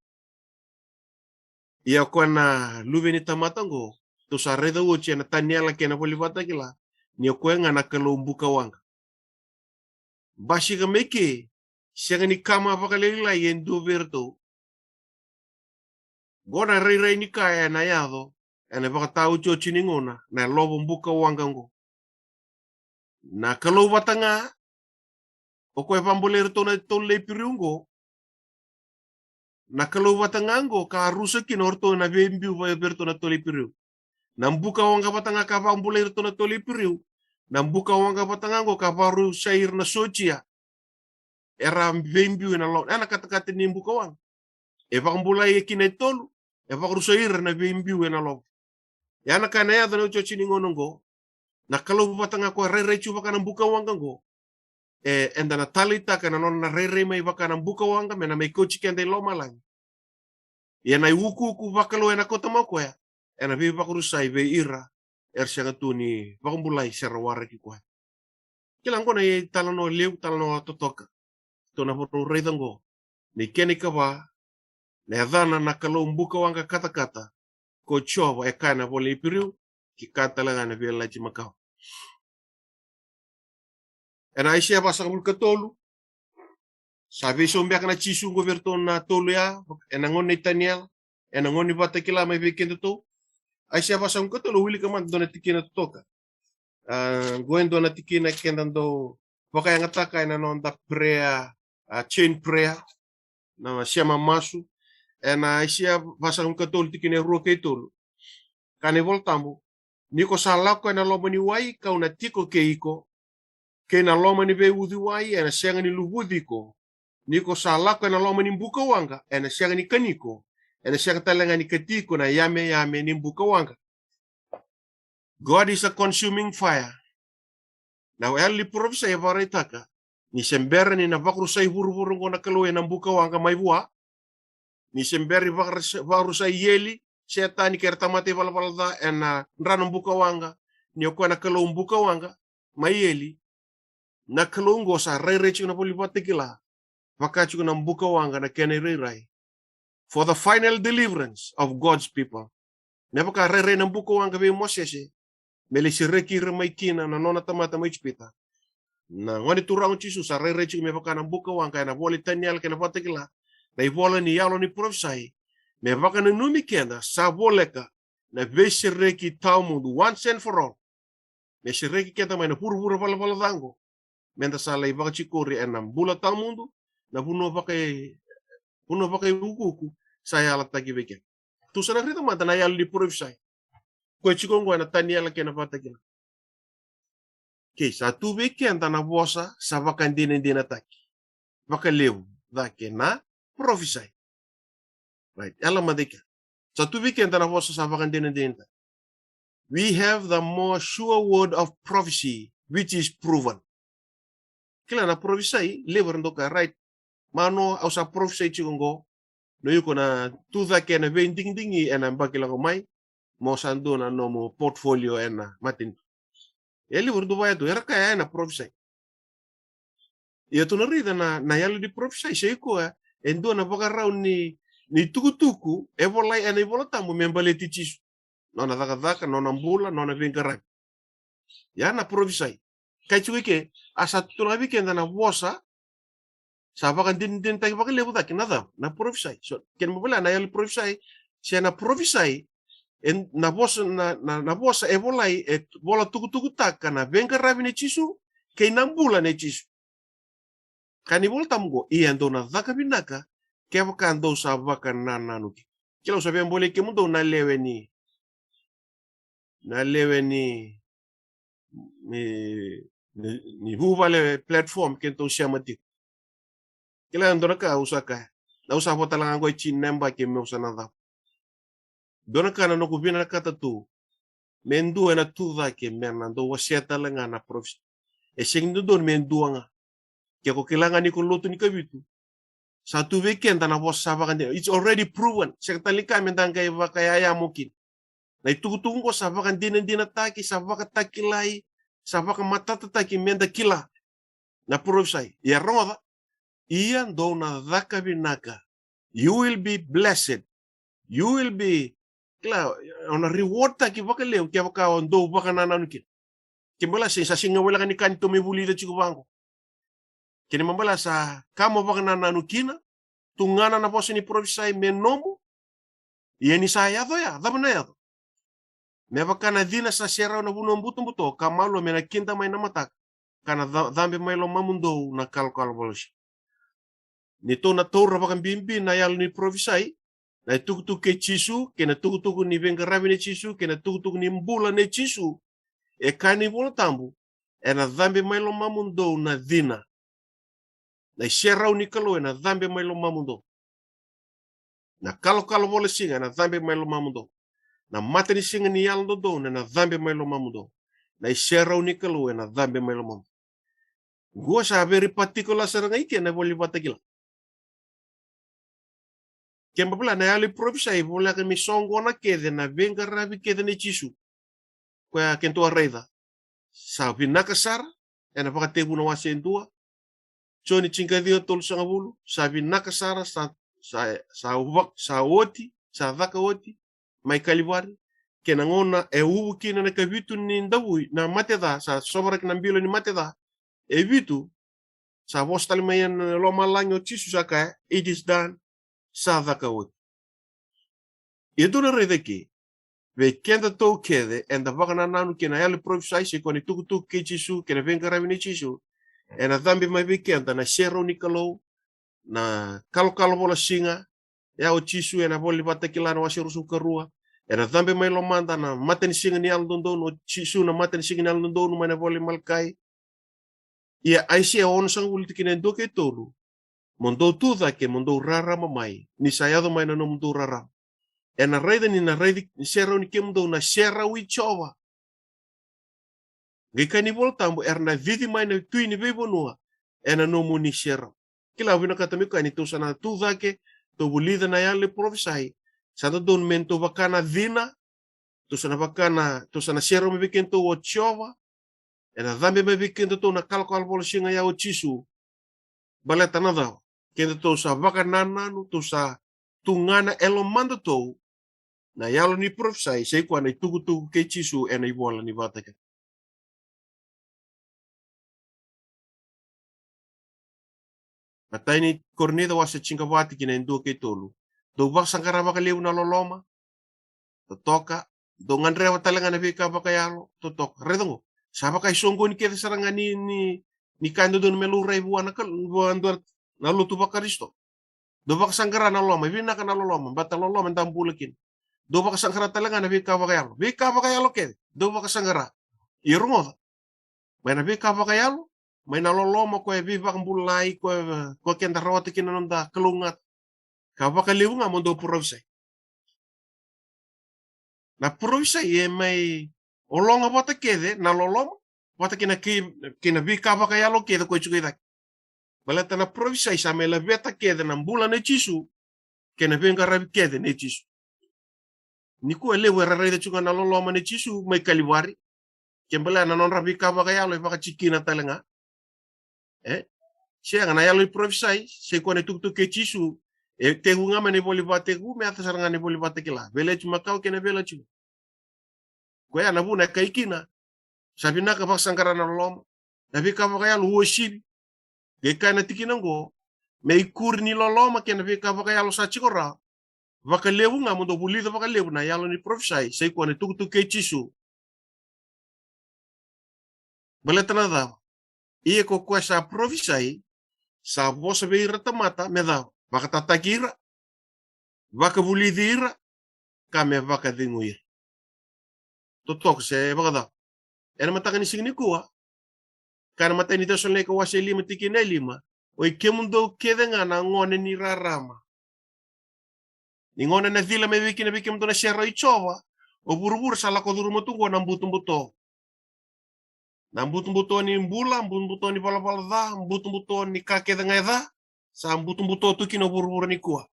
Ia o koya na Luve ni tamata oqo, tou sa raica oti ena Taniela kei na iVola Vakatakila, ni o koya ga na Kalou bukawaqa. Basika mai ke, sega ni kama vakalailai e dua vei iratou. Qo na rairai ni ka ena yaco ena ivakataotioti ni gauna, na lovo bukawaqa oqo. Na Kalou vata ga o koya e vakabulai iratou na tolu na Iperiu oqo. Na Kalou vata ga oqo ka a rusa kina o ratou na veibiu vei iratou na tolu na Iperiu. Na bukawaqa vata ga ka vakabulai iratou na tolu na Iperiu. Na bukawaqa vata ga oqo ka vakarusai ira na sotia era veibiu ena lovo. Ena katakata ni bukawaqa e vakabulai e kina e tolu, e vakarusai ira na veibiu ena lovo. Ia na ka ena yaco ena iotioti ni gauna oqo, na Kalou vata ga ko rairai tu vaka na bukawaqa oqo. E, eda na taleitaka na nona rairai mai vaka na bukawaqa me na mai kauti keda i lomalagi. Ia na iukuuku vakalou ena kauta mai o koya ena veivakarusai vei ira era sega tu ni vakabulai se ra waraki koya. Kila, oqo na italanoa levu, talanoa totoka. Tou na vakarau raica oqo. Ni kena ikava, na yacana na Kalou bukawaqa katakata ko Jiova, e kaya na ivola Iperiu, ke kaya tale ga na Veiyalayalati Makawa. Ena Aisea vasagavulu ka tolu, sa veisau beka na Jisu oqo vei iratou na tolu ya, ena gauna i Taniela, ena gauna ni Vakatakila mai vei kedatou. Aisea vasagavulu ka tolu, wilika mada e dua na tikina totoka. A, oqo e dua na tikina keda dau vakayagataka ena noda prayer, a, chain prayer, na sema masu. Ena Aisea vasagavulu ka tolu, tikina e rua kei tolu. Kaya na iVola Tabu, ni ko sa lako ena loma ni wai, ka'u na tiko kei iko, kei na loma ni veiuciwai, ena sega ni luvuci iko. Ni ko sa lako ena loma ni bukawaqa, ena sega ni kani iko, ena sega tale ga ni kati iko na yameyame ni bukawaqa. God is a consuming fire. Na yalo ni parofisai e vakaraitaka ni se bera ni na vakarusai vuravura oqo na Kalou ena bukawaqa mai vua, ni se bera ni vakarusai, vakarusai eli, Setani kei ira tamata ivalavala ca ena dra na bukawaqa, ni o koya na Kalou bukawaqa mai eli. Na Kalou oqo sa rairai tiko na ivola Vakatakila Vaka tiko na buka waqa na kena irairai. For the final deliverance of God's people. Me vaka rairai na buka waqa vei Mosese, me lai sereki ira mai kina na nona tamata mai Ijipita. Na Gone Turaga o Jisu sa rairai tiko me vaka na buka waqa ena ivola i Taniela kei na Vakatakila, na ivola ni yalo ni parofisai, me vakananumi keda sa voleka na veisereki tawamudu, once and for all. Me sereki keda mai na vuravura valavala ca qo, meda sa lai vakatikori ena bula tawamudu, na vanua vaka, vanua vakaiukuuku sa yalataki vei keda. Tou sa na raica mada na yalo ni parofisai. Koya tiko qo ena Taniela kei na Vakatakila. Kei sa tu vei keda na vosa sa vakadinadinataki vakalevu cake, na parofisai. Right, yala mada i kea. Sa tu vei keda na vosa sa vakadinadinataki. We have the more sure word of prophecy, which is proven. Kila, na parofisai, levu era dau kaya, right. Mano, au sa parofisai tiko qo. No iko na tu cake ena veidigidigi ena yabaki lako mai, mo sa dua na nomu portfolio ena matanitu. E levu era dau vaya tu, era kaya ena parofisai. Ia tou na raica na, na yalo ni parofisai, sa i koya e dua na vakarau ni, ni tukutuku e volai ena iVola Tabu me baleti Jisu, nona cakacaka, nona bula, nona veiqaravi. Ia na parofisai. Kaya tiko i ke, a sa tu ga vei keda na vosa sa vakadinadinataki vakalevu cake, na cava? Na parofisai. So, kena ibalebale na yalo ni parofisai, se na parofisai, e, na vosa, na, na, na vosa e volai, e vola tukutukutaka na veiqaravi nei Jisu kei na bula nei Jisu. Kaya na iVola Tabu qo, ia dou na caka vinaka kevaka dou sa vakanananu kina. Kila, au sa via bolei kemudou na lewe ni, na lewe ni, ni, ni, ni vuvale platform keitou sema tiko. Kila, dua na ka au sa kaya, au sa vo tale ga qo e tini na yabaki meu sa na cava. Dua na ka na noqu vinakata tu, me dua ena tu cake me na dau wasea tale ga na parofisai. E sega ni dodonu me dua ga. Ke ko kila ga ni ko lotu ni Kavitu, sa tu vei keda na vosa sa vakadina. It's already proven. Sega tale ni ka me da qai vakayayamo kina. Na itukutuku qo sa vakadinadinataki, sa vakatakilai, sa vakamatatataki me da kila. Na parofisai. Ia rogoca, ia dou na caka vinaka. You will be blessed. You will be, kila, o na reward taki vakalevu kevaka o dou vakanananu kina. Kena ibalebale sa sega wale ga ni ka ni tou mai vulica tiko vaqo. Kena ibalebale sa ka mo vakanananu kina, tu ga na vosa ni parofisai me nomu, ia ni sa yaco ya, cava na yaco? Me vaka na cina sa serau na vanua butobuto, ka malua me na kida mai na mataka, ka na ca-, cabe mai lomamudou na kalokalo vola siga. Ni tou na taura vakabibi na yalo ni parofisai, na itukutuku kei Jisu, kei na itukutuku ni veiqaravi nei Jisu, kei na itukutuku ni bula nei Jisu, e kaya na iVola Tabu, ena cabe mai lomamudou na cina. Na iserau ni Kalou ena cabe mai lomamudou. Na kalokalo vola siga ena cabe mai lomamudou. Na matanisiga ni yalododonu ena cabe mai lomamudou. Na iserau ni Kalou ena cabe mai lomamudou. Qo sa very particular sara ga i ke na ivola ni Vakatakila. Kena ibalebale na yalo ni parofisai e voleka me soqona kece na veiqaravi kece nei Jisu. Koya keitou a raica. Sa vinaka sara, ena Vakatekivu na wase e dua. Joni tinikaciwa tolusagavulu, sa vinaka sara, sa, sa, sa, sa oti, sa caka oti mai Kalivari. Kei na gauna e uvu kina na ikavitu ni davui, na mate ca, sa sovaraki na bilo ni mate ca e vitu, sa vosa tale mai ena lomalagi o Jisu sa kaya, it is done, sa caka oti. Ia tou na raica ke, vei kedatou kece eda vakanananu kina na yalo ni parofisai, se koya na itukutuku kei Jisu, kei na veiqaravi nei Jisu, ena cabe mai vei keda na iserau ni Kalou, na kalokalo vola siga ya o Jisu ena ivola ni Vakatakila na wase ruasagavulukarua, ena cabe mai lomada na matanisiga ni yalododonu o Jisu, na matanisiga ni yalododonu mai na ivola ni Malakai. Ia Aisea onosagavulu tikina e dua kei tolu, mo dou tu cake, mo dou rarama mai, ni sa yaco mai na nomudou rarama. Ena raica ni na raici, ni serau ni kemudou na serau i Jiova. Qai kaya na iVola Tabu, era na cici mai na tui ni veivanua ena nomuni serau. Kila, au vinakata meu kaya ni tou sa na tu cake, tou vulica na yalo ni parofisai, sa dodonu me tou vaka na cina, tou sa na vaka na, tou sa na serau mai vei kedatou o Jiova, ena cabe mai vei kedatou na kalokalo vola siga ya o Jisu. Baleta na cava? Kedatou sa vakanananu, tou sa tugana e lomadatou na yalo ni parofisai, sa i koya na itukutuku kei Jisu ena ivola ni Vakatakila. Matai ni Korinica wase tinikava, tikina e dua kei tolu. Dou vakasaqara vakalevu na loloma. Totoka. Dou gadreva tale ga na veika vakayalo. Totoka. Raica qo. Sa vaka e soqoni kece sara ga ni, ni, ni ka e dodonu me laurai vua na kal-, vua dua na lotu vaKarisito. Dou vakasaqara na loloma, e vinaka na loloma, baleta loloma eda bula kina. Dou vakasaqara tale ga na veika vakayalo. Veika vakayalo kece, dou vakasaqara. Ia rogoca. Mai na veika vakayalo, mai na loloma koya e veivakabulai, koya, koya keda rawata kina na noda kalougata. Ka vakalevu ga mo dou parofisai. Na parofisai e mai ologa vata kece na loloma, vata kei na, kei, kei na veika vakayalo kece koya e tiko i cake. Baleta na parofisai sa mai laveta kece na bula nei Jisu, kei na veiqaravi kece nei Jisu. Nikua e levu era raica tiko ga na loloma nei Jisu mai Kalivari. Ke baleta na nodra veika vakayalo e vakatikina tale ga. E? Sega, na yalo ni parofisai, sa i koya na itukutuku kei Jisu. E tekivu ga mai na ivola ni Vakatekivu, me yaco sara ga na ivola ni Vakatakila. Veiyalayalati Makawa kei na Veiyalayalati Vou. Koya na vuna e kaya kina. Sa vinaka vakasaqara na loloma. Na veika vakayalo uasivi. Qai kaya na tikina oqo. Me ikuri ni loloma kei na veika vakayalo sa tiko rawa. Vakalevu ga mo dou vulica vakalevu na yalo ni parofisai, sa i koya na itukutuku kei Jisu. Baleta na cava? Ia ko koya sa parofisai, sa vosa vei ira tamata me cava? Vakatataki ira, vakavulici ira, ka me vakacegui ira. Totoka se vakacava? Ena mataka ni siga nikua, kaya na matai ni Cesalonaika wase lima tikina e lima, oi kemudou kece ga na gone ni rarama. Ni gauna ena cila mai vei kina vei kemudou na serau i Jiova, o vuravura sa lako curuma tu qo na butobuto. Na butobuto ni bula, butobuto ni valavala ca, butobuto ni ka kece ga e ca, sa butobuto tu kina o vuravura nikua.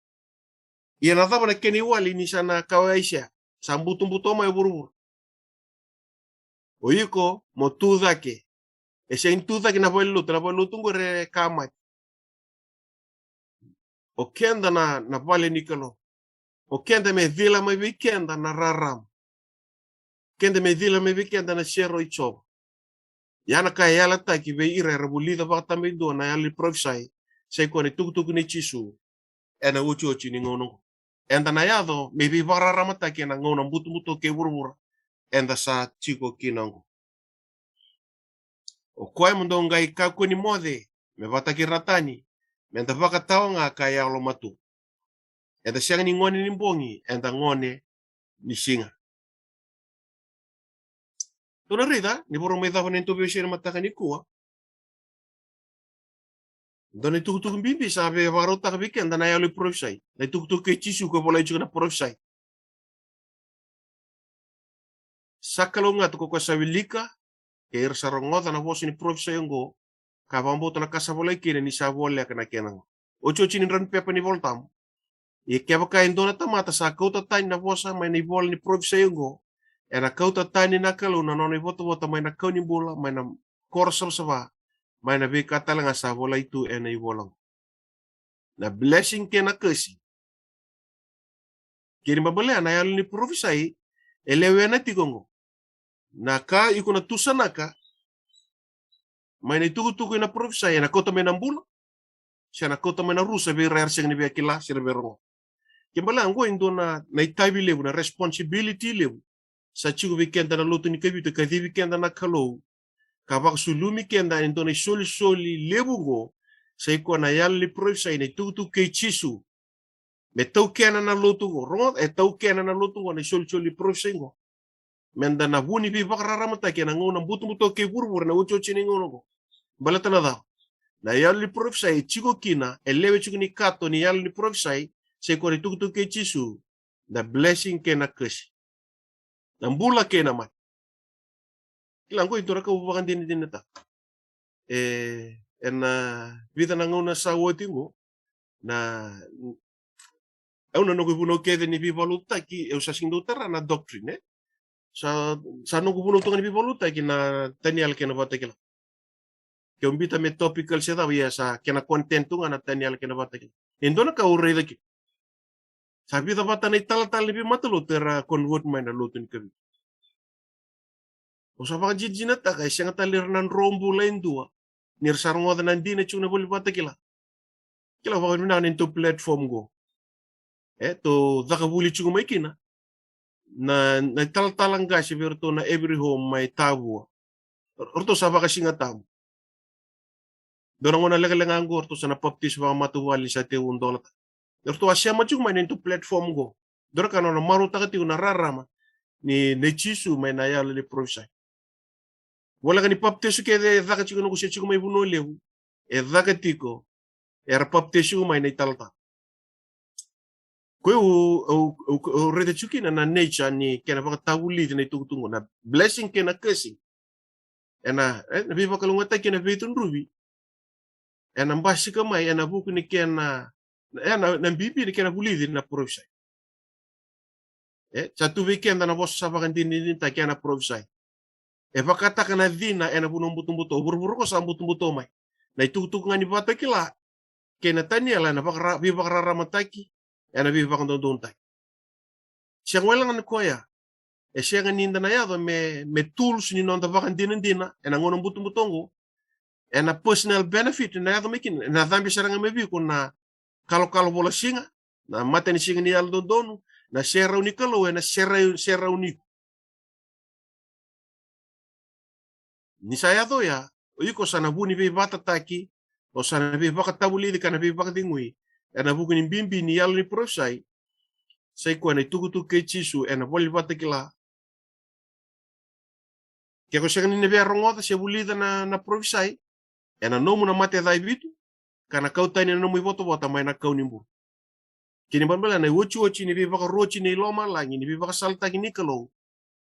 Ia na cava na kena iwali ni sa na kauwai Aisea? Sa butobuto mai o vuravura. O iko mo tu cake. E sega ni tu cake na valenilotu, na valenilotu qori e ka mate. O keda na, na vale ni Kalou. O keda me cila mai vei keda na rarama. Keda me cila mai vei keda na serau i Jiova. Ia na ka e yalataki vei ira era vulica vakatabakidua na yalo ni parofisai, sa i koya na itukutuku nei Jisu ena iotioti ni gauna oqo. Eda na yaco me veivakararamataki ena gauna butobuto kei vuravura eda sa tiko kina oqo. O koya mo dou qai kakua ni moce me vakataki ira na tani, meda vakatawa ga ka yalomatua. Eda sega ni gone ni bogi, eda gone ni siga. Tou na raica ni voro mai cava na tou veiwasei ena mataka nikua. Dua na itukutuku bibi sa via vakarautaka vei keda na yalo ni parofisai. Na itukutuku kei Jisu ka volai tiko na parofisai. Sa kalougata ko koya sa wilika, kei ira sa rogoca na vosa ni parofisai oqo, ka vakabauta na ka sa volai kina ni sa voleka na kena oqo. Otioti ni drau ni pepa ni Vola Tabu. Ia kevaka e dua na tamata sa kauta tani na vosa mai na ivola ni parofisai oqo, ena kauta tani na Kalou na nona ivotavota mai na kau ni bula, mai na koro savasava, mai na veika tale ga sa volai tu ena ivola oqo. Na blessing kei na curse. Kena ibalebale na yalo ni parofisai e lewena tiko oqo. Na ka iko na tusanaka mai na itukutuku ena parofisai, ena kauta mai na bula, se na kauta mai na rusa vei ira era sega ni via kila se ra via rogoca. Kena ibalebale oqo e dua na, na itavi levu, na responsibility levu sa tiko vei keda na lotu ni Kavitu, e kacivi keda na Kalou ka vakasulumi keda e dua na isolisoli levu oqo, sa i koya na yalo ni parofisai, na itukutuku kei Jisu. Me taukena na lotu oqo, rogoca, e taukena na lotu oqo na isolisoli ni parofisai oqo. Meda na vu ni veivakararamataki ena gauna butobuto kei vuravura ena otioti ni gauna oqo. Baleta na cava? Na yalo ni parofisai e tiko kina, e lewe tiko ni kato ni yalo ni parofisai, sa i koya na itukutuku kei Jisu, na blessing kei na curse. Na bula kei na mate. Kila oqo e dua na ka au vakadinadinataka. E, ena vica na gauna sa oti oqo, na, au na noqu ivunau kece ni veivakalotutaki, au sa sega ni dau tara na doctrine, e. Sa, sa noqu vunau toka ni veivakalotutaki na Taniela kei na Vakatakila. Ke o biuta me topical se cava, ia sa kena content tu ga na Taniela kei na Vakatakila. E dua na ka au raica kina, sa vica vata na italatala ni veimatalotu era convert mai na lotu ni Kavitu. Au sa vakadinadinataka e sega tale ni ra na dro bula e dua ni ra sa rogoca na dina e tiko na ivola ni Vakatakila. Kila, vakavinavinaka na neitou platform qo. E, tou caka vuli tiko mai kina na, na italatala qase vei iratou na Every Home mai Tavua. Ratou sa vakasigatabu. Dua na gauna lekaleka qo ratou sa na papitaiso vakamatavuvale ni sa tekivu dolataka. Ratou a sema tiko mai na neitou platform qo. Dua na ka na nona marautaka tiko na rarama ni, nei Jisu mai na yalo ni parofisai. Voleka ni papitaiso kece e caka tiko na noqu se tiko mai Vanua Levu, e caka tiko, era papitaiso tiko mai na italatala. Koya au, au, au, au raica tiko kina na nature ni kena vakatavulici na itukutuku, na blessing kei na cursing. Ena, e, na veivakalougatataki kei na veicudruvi ena basika mai ena vuku ni kena, ena, na bibi ni kena vulici na parofisai. E, sa tu vei keda na vosa sa vakadinadinataki ena parofisai. E vakataka na cina ena vanua butobuto, vuravura qo sa butobuto mai. Na itukutuku ga ni Vakatakila kei na Taniela ena vakara-, veivakararamataki, ena veivakadodonutaki. Sega wale ga ni koya, e sega ni da na yaco me, me tools ni noda vakadinadina ena gauna butobuto qo, ena personal benefit na yaco mai kina, ena cabe sara ga mai vei iko na kalokalo vola siga, na matanisiga ni yalododonu, na serau ni Kalou ena serau, serau ni iko. Ni sa yaco oya, o iko sa na vu ni veivakatataki, o sa na veivakatavulici ka na veivakacegui ena vuku ni bibi ni yalo ni parofisai. Sa i koya na itukutuku kei Jisu ena ivola ni Vakatakila. Ke ko sega ni na via rogoca se vulica na, na parofisai, ena nomu na mate ca e vitu, ka na kau tani ena nomu ivotavota mai na kau ni bulu. Kena ibalebale na iotioti ni veivakaroti ni lomalagi, ni veivakasalataki ni Kalou,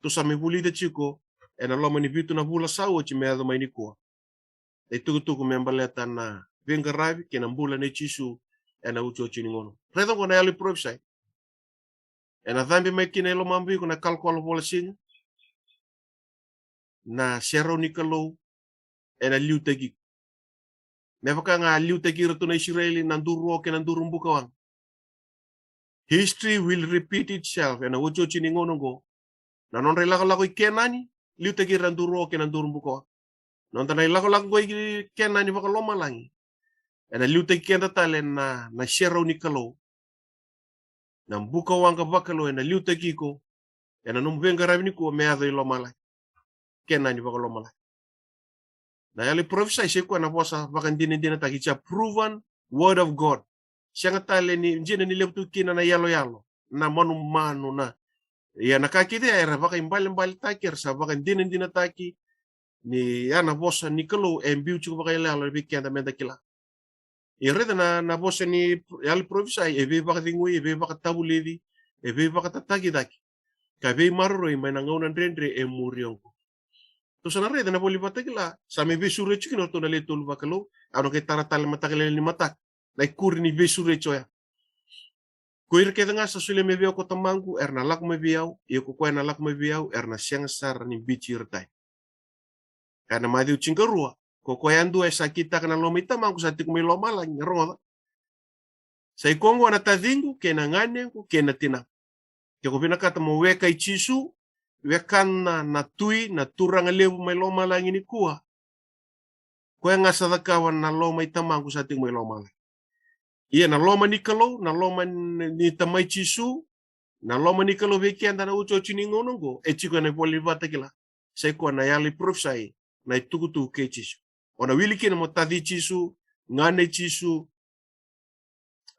tou sa mai vulica tiko ena loma ni vitu na vula sa oti me yaco mai nikua. Na itukutuku me baleta na veiqaravi kei na bula nei Jisu ena iotioti ni gauna. Raica oqo na yalo ni parofisai. Ena cabe mai kina e lomamu vei iko na kalokalo vola siga, na serau ni Kalou ena liutaki iko. Me vaka ga a liutaki iratou na Isireli na duru o kei na duru bukawaqa. History will repeat itself ena iotioti ni gauna oqo. Na nodra ilakolako i Kenani, liutaki ira na duru o kei na duru bukawaqa. Noda na ilakolako qo i Kenani vakalomalagi, ena liutaki keda tale na, na serau ni Kalou. Na bukawaqa vakalou ena liutaki iko ena nomu veiqaravi nikua me yaco i lomalagi. Kenani vakalomalagi. Na yalo ni parofisai sa i koya na vosa vakadinadinataki, it's a proven word of God. Sega tale ni dina ni levu tu kina na iyaloyalo, na manumanu, na, ia na ka kece ya era vakaibalebaletaki, era sa vakadinadinataki ni ya na vosa ni Kalou e biu tiko vakailoilo vei keda me da kila. E raica na, na vosa ni yalo ni parofisai, e veivakacegui, e veivakatavulici, e veivakatataki cake, ka veimaroroi mai na gauna dredre e muri oqo. Tou sa na raica na ivola ni Vakatakila, sa mai veisureti kina o ratou na le tolu vakalou, au na qai tara tale mataka lailai ni mataka na ikuri ni veisureti oya. Ko ira kece ga sa solia mai vei au ko Tamaqu, era na lako mai vei au, ia ko koya na lako mai vei au, era na sega sara ni biuti ira tani. Ka na Maciu tinikarua, ko koya yadua e sa kitaka na loma i Tamaqu sa tiko mai lomalagi, rogoca. Sa i koya oqo na taciqu, kei na ganequ, kei na tinaqu. Ke ko vinakata mo weka i Jisu, wekana na Tui, na Turaga levu mai lomalagi nikua. Koya ga sa cakava na loma i Tamaqu sa tiko mai lomalagi. Ia na loma ni Kalou, na loma ni, ni Tamai Jisu, na loma ni Kalou vei keda na iotioti ni gauna oqo, e tiko ena ivola ni Vakatakila. Sa i koya na yalo ni parofisai, na itukutuku kei Jisu. O na wili kina mo taci Jisu, gane Jisu,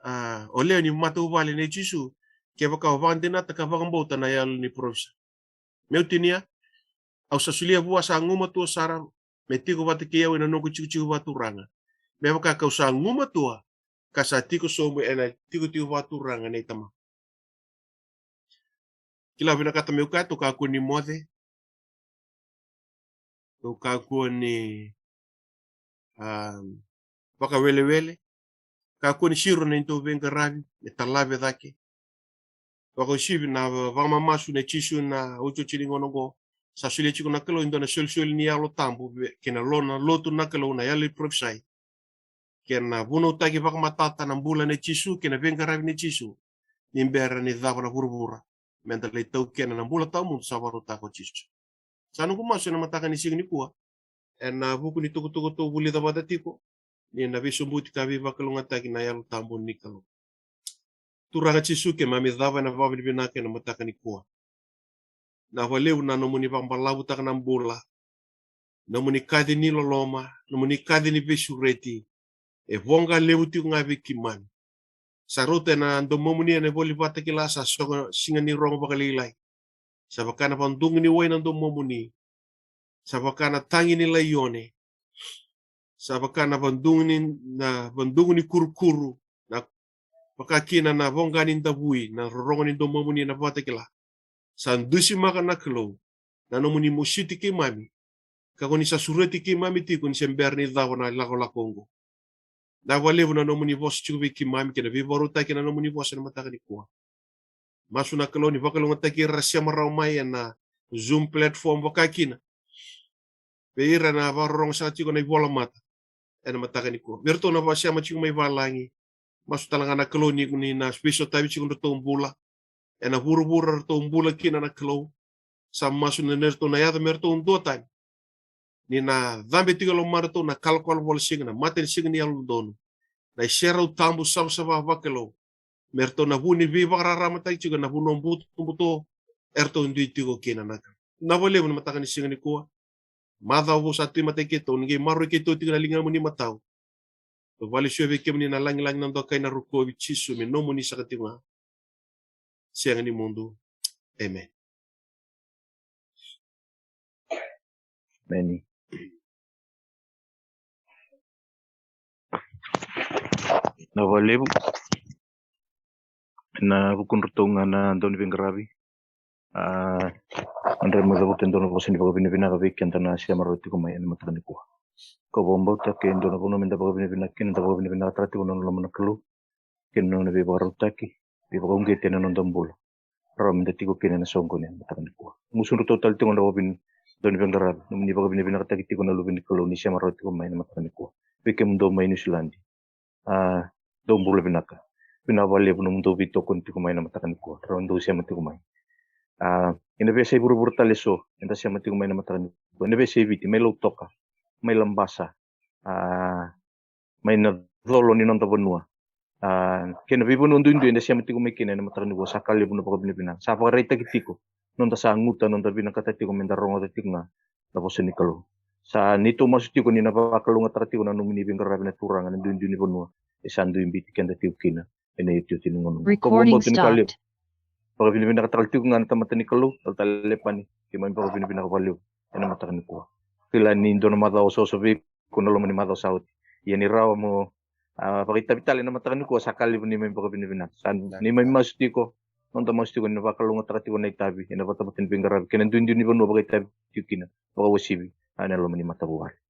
a, o lewe ni matavuvale nei Jisu, kevaka o vakadinata ka vakabauta na yalo ni parofisai. Meu tinia, au sa solia vua sa gumatua sara me tiko vata kei au ena noqu itikotiko vakaturaga, me vaka kau sa gumatua ka sa tiko sobu ena itikotiko vakaturaga nei Tamaqu. Kila, vinakata meu kaya, tou kakua ni moce, tou kakua ni, a, vakawelewele, kakua ni siro na neitou veiqaravi me talave cake. Vakauasivi na vakamamasu nei Jisu na iotioti ni gauna oqo, Sa solia tiko na Kalou e dua na solisoli ni Yalo Tabu, kei na lo-, na lotu na Kalou, na yalo ni parofisai, kei na vunautaki vakamatata na bula nei Jisu kei na veiqaravi nei Jisu, ni bera ni cava na vuravura, meda lai taukena na bula tawamudu sa vakarautaka o Jisu. Sa noqu masu ena mataka ni siga nikua, ena vuku ni tukutuku tou vulica vata tiko, ni na veisobuti ka veivakalougatataki na Yalo Tabu ni Kalou. Turaga Jisu, keimami cava ena vakavinavinaka ena mataka nikua. Na vakalevu na nomuni vakabalavutaka na bula, nomuni kaci ni loloma, nomuni kaci ni veisureti, e voqa levu tiko ga vei keimami. Sa rauta ena domomuni ena iVola Vakatakila, sa sogo siga ni rogo vakalailai. Sa vaka na vadugu ni wai na domomuni. Sa vaka na tagi ni laione. Sa vaka na vadugu ni, na vadugu ni kurukuru, na vaka kina na voqa ni davui, na rorogo ni domomuni ena Vakatakila. Sa dusimaka na Kalou na nomuni mositi keimami, ka ko ni sa sureti keimami tiko ni se bera ni cava na lakolako oqo. Na vakalevu na nomuni vosa tiko vei keimami kei na veivakarautaki ena nomuni vosa ena mataka nikua. Masu na Kalou ni vakalougatataki ira era sema rawa mai ena Zoom platform, vaka kina vei ira na vakarorogo sara tiko na ivola mata ena mataka nikua. Vei iratou na vakasema tiko mai valagi, masu tale ga na Kalou ni, ni na veisotavi tiko nodratou bula ena vuravura ratou bula kina na Kalou. Sa masu ni ratou na yaco me ratou duatani, ni na cabe tiko e lomadratou na kalokalo vola siga, na matanisiga ni yalododonu, na iserau tabu savasava vakalou, me ratou na vu ni veivakararamataki tiko ena vanua butobuto eratou dui tiko kina na Kalou. Na vakalevu na mataka ni siga nikua, macawa vou sa tu e matai keitou, ni qai maroroi keitou tiko na ligamuni matau. Tou vakalesuya vei kemuni na lagilagi, na dokai, na rokovi, Jisu me nomuni saka tiko ga, sega ni mudu. Emeni. Emeni. Na vakalevu ena vukudratou ga na dauniveiqaravi. A, au dredre meu cavuta e dua na vosa ni vakavinavinaka vei keda na sema rawa tiko mai ena mataka nikua. Kau vakabauta ke dua na vanua meda vakavinavinaka kina, da vakavinavinakataka tiko na nona loma na Kalou kei na nona veivakarautaki, veivakauqeti ena noda bula, rawa meda tiko kina ena soqoni ena mataka nikua. Gusudratou tale tiko na vakavin-, dauniveiqaravi, nomuni vakavinavinakataki tiko na luve ni Kalou ni sema rawa tiko mai ena mataka nikua. Vei kemudou mai Niusiladi, a, dou bula vinaka. Vinaka vakalevu nomudou veitokoni tiko mai ena mataka nikua, rawa dou sema tiko mai. A, ena veiyasai vuravura tale eso eda sema tiko mai ena mataka nikua, ena veiyasai Viti, mai Lautoka, mai Labasa, a, mai na colo ni noda vanua, a, kei na veivanua duidui eda sema tiko mai kina ena mataka nikua, sa ka levu na vakavinavinaka. Sa vakaraitaki tiko noda sa guta, noda vinakata tiko meda rogoca tiko ga na vosa ni Kalou. Sa neitou masu tiko ni na vakalougatataka tiko na nomuni veiqaravi na Turaga ena duidui ni vanua e sa dui biuti keda tiko kina ena iotioti ni gauna. Recording stopped. Vakavinavinakataka tale tiko ga na tamata ni Kalou, Talatala Lepani, keimami vakavinavinaka vakalevu ena mataka nikua. Kila ni dua na macawa osooso vei iko na loma ni macawa sa oti. Ia ni rawa mo, a, vakaitavi tale ena mataka nikua, sa ka levu neimami vakavinavinaka. Sa neimami masu tiko, noda masu tiko ni na vakalougatataka tiko na itavi ena vatavata ni veiqaravi kei na duidui ni vanua vakaitavi tiko kina, vakauasivi ena loma ni matavuvale.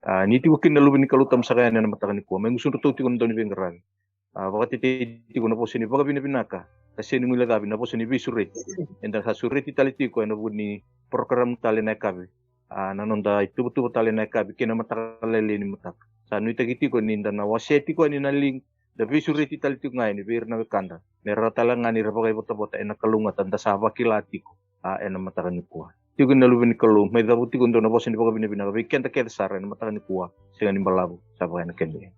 A, ni tiko kina na luve ni Kalou tabu saka yani ena mataka nikua, mai gusudratou tiko na dauniveiqaravi. A, vakatetei tiko na vosa ni vakavinavinaka, ka sega ni guilecavi na vosa ni veisureti eda sa sureti tale tiko ena vuku ni porokaramu tale na yakavi, a, na noda ituvatuva tale na yakavi kei na mataka lailai ni mataka. Sa nuitaki tiko ni da na wasea tiko yani na link, da veisureti tale tiko ga yani vei ira na wekada, me rawa tale ga ni ra vakaivotavota ena kalougata da sa vakila tiko, a, ena mataka nikua. Tiko na luve ni Kalou, mai cavuta tiko e dua na vosa ni vakavinavinaka vei keda kece sara ena mataka nikua, sega ni balavu, sa vaka ena keda.